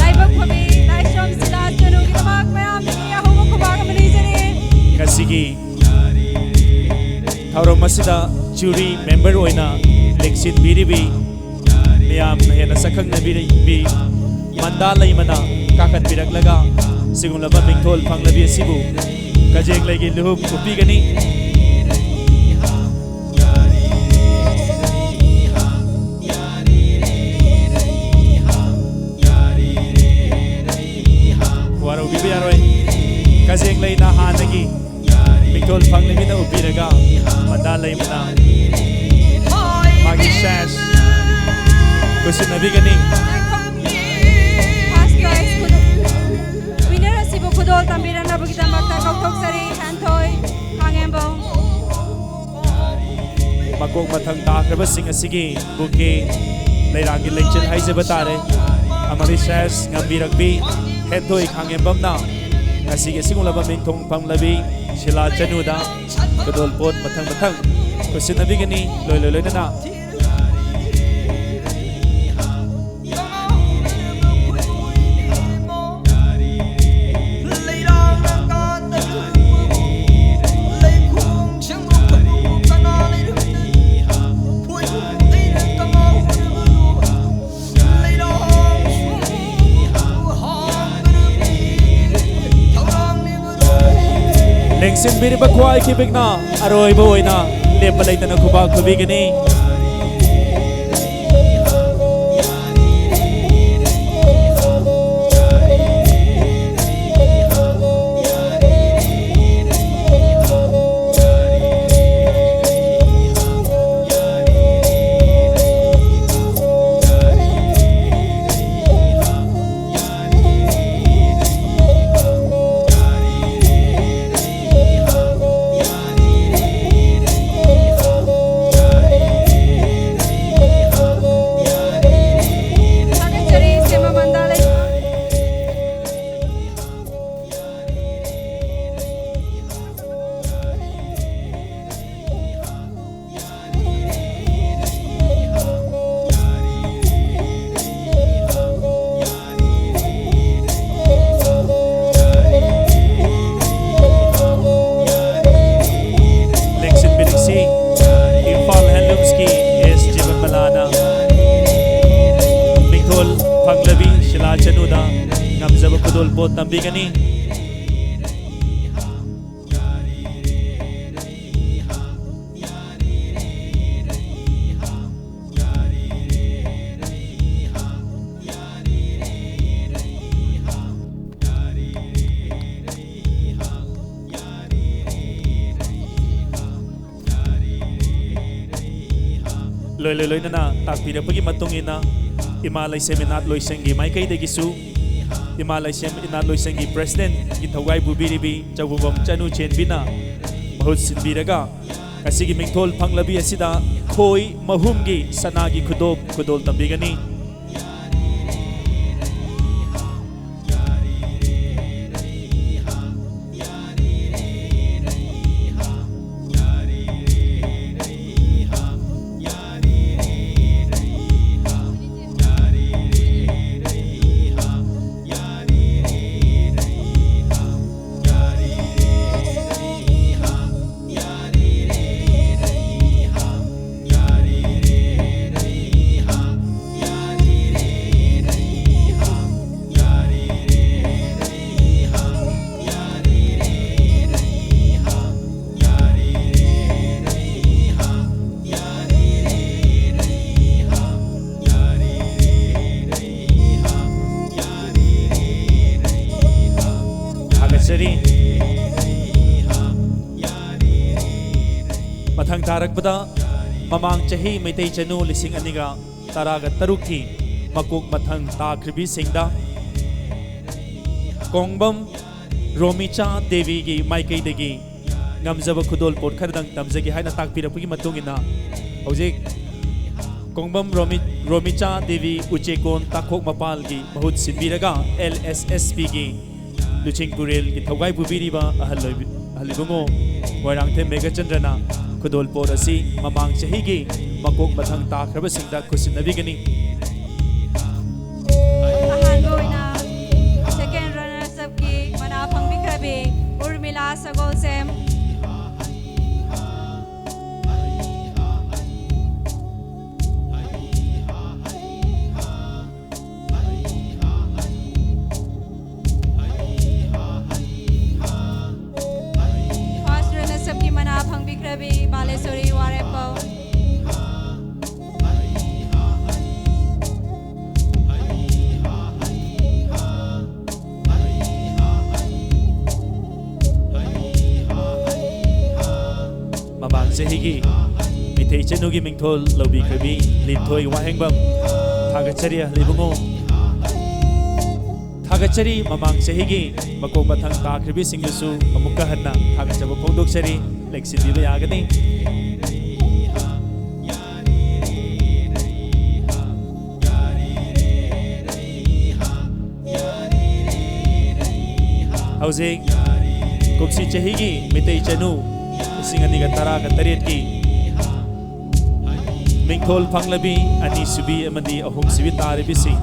ꯂꯥꯏꯕꯛ ꯐꯕꯤ ꯂꯥꯏꯁ꯭ꯔꯝ ꯁꯤꯂꯥ ꯆꯅꯨꯒꯤꯗꯃꯛ ꯃꯌꯥꯝꯗꯒꯤ ꯑꯍꯧꯕ ꯈꯨꯕꯥꯛ ꯑꯃ ꯅꯤꯖꯔꯤ꯫ ꯉꯁꯤꯒꯤ ꯊꯧꯔꯝ ꯑꯁꯤꯗ ꯖꯨꯔꯤ ꯃꯦꯝꯕꯔ ꯑꯣꯏꯅ ꯂꯦꯡꯁꯤꯟꯕꯤꯔꯤꯕꯤ ꯃꯤꯌꯥꯝꯅ ꯍꯦꯟꯅ ꯁꯛꯈꯪꯅꯕꯤꯔꯤꯕꯤ ꯃꯟꯗꯥ ꯂꯩꯃꯅ ꯀꯥꯈꯠꯄꯤꯔꯛꯂꯒ ꯁꯤꯒꯨꯝꯂꯕ ꯃꯤꯡꯊꯣꯜ ꯐꯪꯂꯕꯤ ꯑꯁꯤꯕꯨ ꯀꯖꯦꯡꯂꯩꯒꯤ ꯂꯨꯍꯨꯞ ꯎꯞꯄꯤꯒꯅꯤ꯫ ꯋꯥꯔꯧꯕꯤꯕ ꯌꯥꯔꯣꯏ꯫ ꯀꯖꯦꯡꯂꯩꯅ ꯍꯥꯟꯅꯒꯤ ꯃꯤꯡꯊꯣꯜ ꯐꯪꯂꯤꯕꯤꯅ ꯎꯞꯄꯤꯔꯒ ꯃꯟꯗꯥ ꯂꯩꯃꯅ ꯃꯥꯒꯤ ꯁꯦꯁ ꯈꯨꯠꯁꯤꯟꯅꯕꯤꯒꯅꯤ꯫ First prize ꯈꯨꯗꯣ-, winner ꯑꯁꯤꯕꯨ ꯈꯨꯗꯣꯜ ꯇꯝꯕꯤꯔꯛꯅꯕꯒꯤꯗꯃꯛꯇ ꯀꯧꯊꯣꯛꯆꯔꯤ, ꯍꯦꯟꯊꯣꯏ ꯈꯥꯉꯦꯝꯕꯝ꯫ ꯃꯀꯣꯛ ꯃꯊꯪ ꯇꯥꯈ꯭ꯔꯕꯁꯤꯡ ꯑꯁꯤꯒꯤ ꯕꯨꯀꯦ ꯂꯩꯔꯥꯡꯒꯤ ꯂꯩꯆꯤꯜ ꯍꯥꯏꯖꯕ ꯇꯥꯔꯦ꯫ ꯑꯃꯗꯤ ꯁꯦꯁ ꯉꯝꯕꯤꯔꯛꯄꯤ ꯍꯦꯟꯊꯣꯏ ꯈꯥꯉꯦꯝꯕꯝꯅ ꯉꯁꯤꯒꯤ ꯑꯁꯤꯒꯨꯝꯂꯕ ꯃꯤꯡꯊꯣꯡ ꯐꯪꯂꯕꯤ ꯁꯤꯂꯥ ꯆꯅꯨꯗ ꯈꯨꯗꯣꯜ ꯄꯣꯠ ꯃꯊꯪ ꯃꯊꯪ ꯈꯨꯠꯁꯤꯟꯅꯕꯤꯒꯅꯤ꯫ ꯂꯣꯏ ꯂꯣꯏ ꯂꯣꯏꯅꯅ ꯂꯦꯡꯁꯤꯟꯕꯤꯔꯤꯕ ꯈ꯭ꯋꯥꯏ ꯀꯤꯕꯤꯛꯅ ꯑꯔꯣꯏꯕ ꯑꯣꯏꯅ ꯂꯦꯞꯄ ꯂꯩꯇꯅ ꯈꯨꯕꯥꯛ ꯈꯨꯕꯤꯒꯅꯤ꯫ ꯆꯅꯨꯗ ꯉꯝꯖꯕ ꯈꯨꯗꯣꯜ ꯄꯣꯠ ꯇꯝꯕꯤꯒꯅꯤ꯫ ꯂꯣꯏ ꯂꯣꯏ ꯂꯣꯏꯅꯅ ꯇꯥꯛꯄꯤꯔꯛꯄꯒꯤ ꯃꯇꯨꯡ ꯏꯟꯅ ꯏꯃꯥ ꯂꯩꯁꯦꯝ ꯏꯅꯥꯠ ꯂꯣꯏꯁꯪꯒꯤ ꯃꯥꯏꯀꯩꯗꯒꯤꯁꯨ ꯏꯃꯥ ꯂꯩꯁꯦꯝ ꯏꯅꯥꯠ ꯂꯣꯏꯁꯪꯒꯤ ꯄ꯭ꯔꯦꯁꯤꯗꯦꯟꯒꯤ ꯊꯧꯒꯥꯏ ꯄꯨꯕꯤꯔꯤꯕꯤ ꯆꯧꯕꯨꯕꯝ ꯆꯅꯨ ꯆꯦꯟꯕꯤꯅ ꯃꯍꯨꯠ ꯁꯤꯟꯕꯤꯔꯒ ꯉꯁꯤꯒꯤ ꯃꯤꯡꯊꯣꯜ ꯐꯪꯂꯕꯤ ꯑꯁꯤꯗ ꯈꯣꯏ ꯃꯍꯨꯝꯒꯤ ꯁꯅꯥꯒꯤ ꯈꯨꯗꯣꯞ ꯈꯨꯗꯣꯜ ꯇꯝꯕꯤꯒꯅꯤ꯫ ꯊꯥꯒꯠꯆꯔꯤ꯫ ꯃꯊꯪ ꯇꯥꯔꯛꯄꯗ ꯃꯃꯥꯡ ꯆꯍꯤ ꯃꯩꯇꯩ ꯆꯅꯨ ꯂꯤꯁꯤꯡ ꯑꯅꯤꯒ ꯇꯔꯥꯒ ꯇꯔꯨꯛꯀꯤ ꯃꯀꯣꯛ ꯃꯊꯪ ꯇꯥꯈ꯭ꯔꯤꯕꯤꯁꯤꯡꯗ ꯀꯣꯡꯕꯝ ꯔꯣꯃꯤꯆꯥ ꯗꯦꯕꯤꯒꯤ ꯃꯥꯏꯀꯩꯗꯒꯤ ꯉꯝꯖꯕ ꯈꯨꯗꯣꯜ ꯄꯣꯠ ꯈꯔꯗꯪ ꯇꯝꯖꯒꯦ ꯍꯥꯏꯅ ꯇꯥꯛꯄꯤꯔꯛꯄꯒꯤ ꯃꯇꯨꯡ ꯏꯟꯅ ꯍꯧꯖꯤꯛ ꯀꯣꯡꯕꯝ ꯔꯣꯃꯤ-, ꯔꯣꯃꯤꯆꯥ ꯗꯦꯕꯤ ꯎꯆꯦꯀꯣꯟ ꯇꯥꯈꯣꯛ ꯃꯄꯥꯜꯒꯤ ꯃꯍꯨꯠ ꯁꯤꯟꯕꯤꯔꯒ ꯑꯦꯜ ꯑꯦꯁ ꯑꯦꯁ ꯄꯤꯒꯤ ꯂꯨꯆꯤꯡ ꯄꯨꯔꯦꯜꯒꯤ ꯊꯧꯒꯥꯏ ꯄꯨꯕꯤꯔꯤꯕ ꯑꯍꯜ ꯑꯣꯏꯕꯤ-, ꯑꯍꯜ ꯏꯕꯨꯡꯉꯣ ꯃꯣꯏꯔꯥꯡꯊꯦꯝ ꯃꯦꯘꯆꯟꯗ꯭ꯔꯅ ꯈꯨꯗꯣꯜ ꯄꯣꯠ ꯑꯁꯤ ꯃꯃꯥꯡ ꯆꯍꯤꯒꯤ ꯃꯀꯣꯛ ꯃꯊꯪ ꯇꯥꯈ꯭ꯔꯕꯁꯤꯡꯗ ꯈꯨꯠꯁꯤꯟꯅꯕꯤꯒꯅꯤ꯫ ꯑꯍꯥꯟꯕ ꯑꯣꯏꯅ second runners upꯀꯤ ꯃꯅꯥ ꯐꯪꯕꯤꯈ꯭ꯔꯕꯤ ꯎꯔꯃꯤꯂꯥ ꯁꯒꯣꯜꯁꯦꯝ꯫ ꯕꯥꯂꯦꯁꯣꯔꯤ ꯋꯥꯔꯦꯞꯄꯧ꯫ ꯃꯃꯥꯡ ꯆꯍꯤꯒꯤ ꯃꯤꯇꯩ ꯆꯅꯨꯒꯤ ꯃꯤꯡꯊꯣꯜ ꯂꯧꯕꯤꯈ꯭ꯔꯕꯤ ꯂꯤꯟꯊꯣꯏ ꯋꯥꯍꯦꯡꯕꯝ, ꯊꯥꯒꯠꯆꯔꯤ ꯏꯕꯨꯡꯉꯣ꯫ ꯊꯥꯒꯠꯆꯔꯤ꯫ ꯃꯃꯥꯡ ꯆꯍꯤꯒꯤ ꯃꯀꯣꯛ ꯃꯊꯪ ꯇꯥꯈ꯭ꯔꯕꯤꯁꯤꯡꯗꯨꯁꯨ ꯑꯃꯨꯛꯀ ꯍꯟꯅ ꯊꯥꯒꯠꯆꯕ ꯐꯣꯡꯗꯣꯛꯆꯔꯤ꯫ ꯂꯦꯡꯁꯤꯟꯕꯤꯕ ꯌꯥꯒꯅꯤ꯫ ꯍꯧꯖꯤꯛ ꯀꯨꯝꯁꯤ ꯆꯍꯤꯒꯤ ꯃꯤꯇꯩ ꯆꯅꯨ ꯂꯤꯁꯤꯡ ꯑꯅꯤꯒ ꯇꯔꯥꯒ ꯇꯔꯦꯠꯀꯤ ꯃꯤꯡꯊꯣꯜ ꯐꯪꯂꯕꯤ ꯑꯅꯤꯁꯨꯕꯤ ꯑꯃꯗꯤ ꯑꯍꯨꯝꯁꯨꯕꯤ ꯇꯥꯔꯤꯕꯤꯁꯤꯡ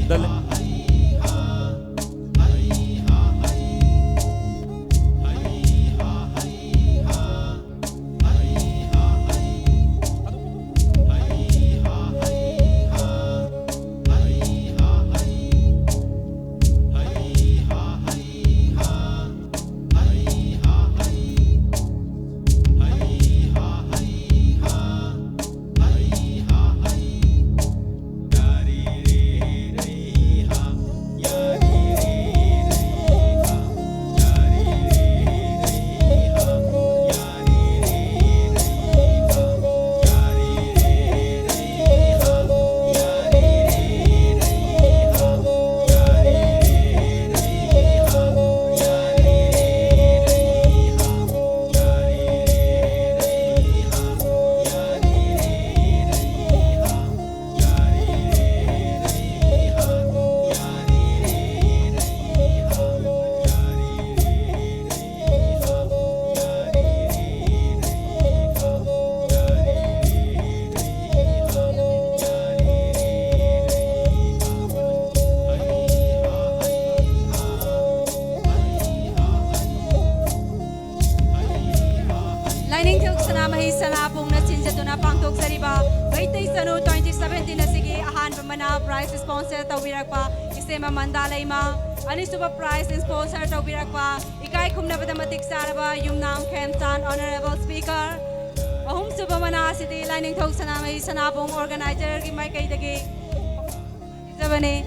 ꯗ ꯂꯩ-, ꯂꯥꯏꯅꯤꯡꯊꯧ ꯁꯅꯥꯃꯍꯤ ꯁꯅꯥꯕꯨꯡꯅ ꯁꯤꯟꯖꯗꯨꯅ ꯄꯥꯡꯊꯣꯛꯆꯔꯤꯕ ꯃꯩꯇꯩ ꯆꯅꯨ twenty seventeen ꯑꯁꯤꯒꯤ ꯑꯍꯥꯟꯕ ꯃꯅꯥ prize sponsor ꯇꯧꯕꯤꯔꯛꯄ ꯏꯆꯦꯃ ꯃꯟꯗꯥ ꯂꯩꯃ, ꯑꯅꯤꯁꯨꯕ prize sponsor ꯇꯧꯕꯤꯔꯛꯄ ꯏꯀꯥꯏ ꯈꯨꯝꯅꯕꯗ ꯃꯇꯤꯛ ꯆꯥꯔꯕ ꯌꯨꯝꯅꯥꯝ ꯈꯦꯝꯆꯥꯟ Honourable Speaker꯫ ꯑꯍꯨꯝꯁꯨꯕ ꯃꯅꯥ ꯑꯁꯤꯗꯤ ꯂꯥꯏꯅꯤꯡꯊꯧ ꯁꯅꯥꯃꯍꯤ ꯁꯅꯥꯕꯨꯡ organizer ꯒꯤ ꯃꯥꯏꯀꯩꯗꯒꯤ ꯄꯤꯖꯕꯅꯤ꯫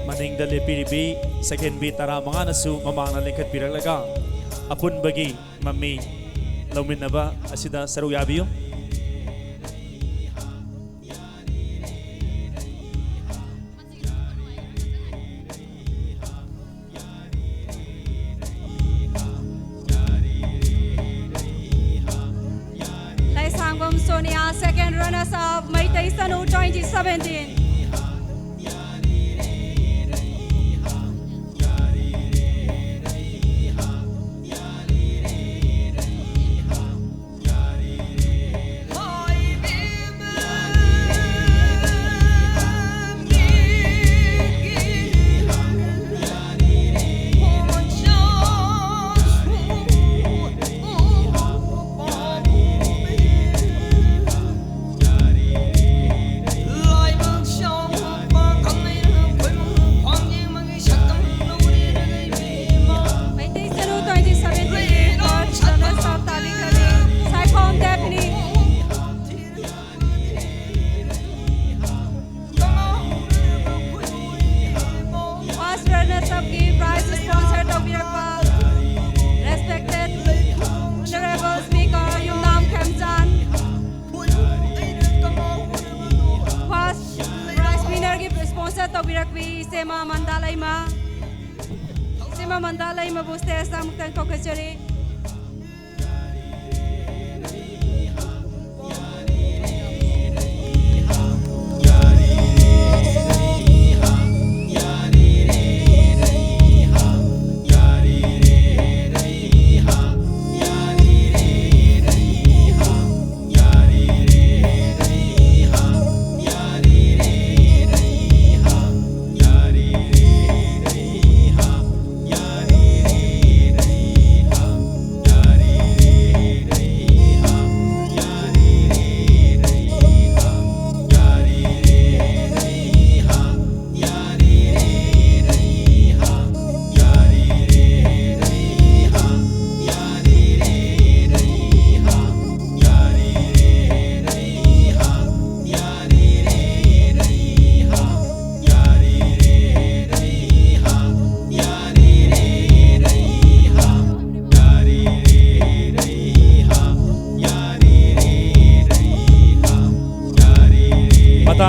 ꯃꯅꯤꯡꯗ ꯂꯦꯞꯄꯤꯔꯤꯕꯤ ꯁꯦꯀꯦꯟꯕꯤ ꯇꯔꯥꯃꯉꯥꯅꯁꯨ ꯃꯃꯥꯡꯗ ꯂꯦꯡꯈꯠꯄꯤꯔꯛꯂꯒ ꯑꯄꯨꯟꯕꯒꯤ ꯃꯃꯤ ꯂꯧꯃꯤꯟꯅꯕ ꯑꯁꯤꯗ ꯁꯔꯨꯛ ꯌꯥꯕꯤꯌꯨ꯫ ꯂꯩꯁꯥꯡꯕꯝ Sonia, second runners up, Meitei ꯆꯅꯨ twenty seventeen꯫ Meitei Chanu twenty seventeen ꯒꯤ first runner up ꯇꯥꯕꯤꯈ꯭ꯔꯕꯤ Saikhom ꯗꯦꯕꯤꯅꯤ꯫ First runner up ꯀꯤ prize sponsor ꯇꯧꯕꯤꯔꯛꯄ respected Honourable Speaker ꯌꯨꯝꯅꯥꯝ ꯈꯦꯝꯆꯥꯟ꯫ First prize winner ꯒꯤ sponsor ꯇꯧꯕꯤꯔꯛꯄꯤ ꯏꯆꯦꯃ ꯃꯟꯗꯥ ꯂꯩꯃ꯫ ꯏꯆꯦꯃ ꯃꯟꯗꯥ ꯂꯩꯃꯕꯨ stage ꯇ ꯑꯃꯨꯛꯇꯪ ꯀꯧꯈꯠꯆꯔꯤ꯫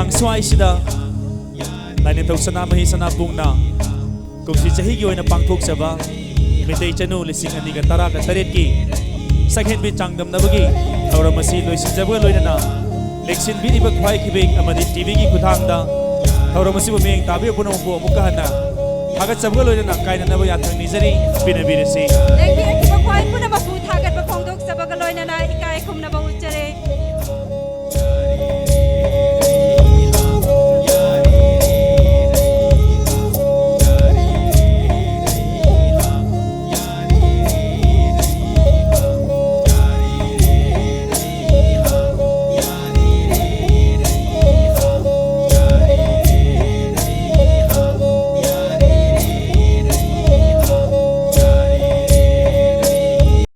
ꯁ꯭ꯋꯥꯏꯁꯤꯗ ꯂꯥꯏꯅꯤꯡꯊꯧ ꯁꯅꯥꯃꯍꯤ ꯁꯅꯥꯕꯨꯡꯅ ꯀꯨꯝꯁꯤ ꯆꯍꯤꯒꯤ ꯑꯣꯏꯅ ꯄꯥꯡꯊꯣꯛꯆꯕ ꯃꯤꯇꯩ ꯆꯅꯨ ꯂꯤꯁꯤꯡ ꯑꯅꯤꯒ ꯇꯔꯥꯒ ꯇꯔꯦꯠꯀꯤ ꯁꯛꯍꯦꯟꯕꯤ ꯆꯥꯡꯗꯝꯅꯕꯒꯤ ꯊꯧꯔꯝ ꯑꯁꯤ ꯂꯣꯏꯁꯤꯟꯖꯕꯒ ꯂꯣꯏꯅꯅ ꯂꯦꯡꯁꯤꯟꯕꯤꯔꯤꯕ ꯈ꯭ꯋꯥꯏ ꯈꯤꯕꯦꯛ ꯑꯃꯗꯤ ꯇꯤꯚꯤꯒꯤ ꯈꯨꯊꯥꯡꯗ ꯊꯧꯔꯝ ꯑꯁꯤꯕꯨ ꯃꯤꯠꯌꯦꯡ ꯇꯥꯕꯤꯕ ꯄꯨꯝꯅꯃꯛꯄꯨ ꯑꯃꯨꯛꯀ ꯍꯟꯅ ꯊꯥꯒꯠꯆꯕꯒ ꯂꯣꯏꯅꯅ ꯀꯥꯏꯅꯅꯕ ꯌꯥꯊꯪ ꯅꯤꯖꯔꯤ꯫ ꯄꯤꯅꯕꯤꯔꯁꯤ꯫ ꯂꯦꯡꯕꯤꯔꯛꯈꯤꯕ ꯈ꯭ꯋꯥꯏ ꯄꯨꯝꯅꯃꯛꯄꯨ ꯊꯥꯒꯠꯄ ꯐꯣꯡꯗꯣꯛꯆꯕꯒ ꯂꯣꯏꯅꯅ ꯏꯀꯥꯏ ꯈꯨꯝꯅꯕ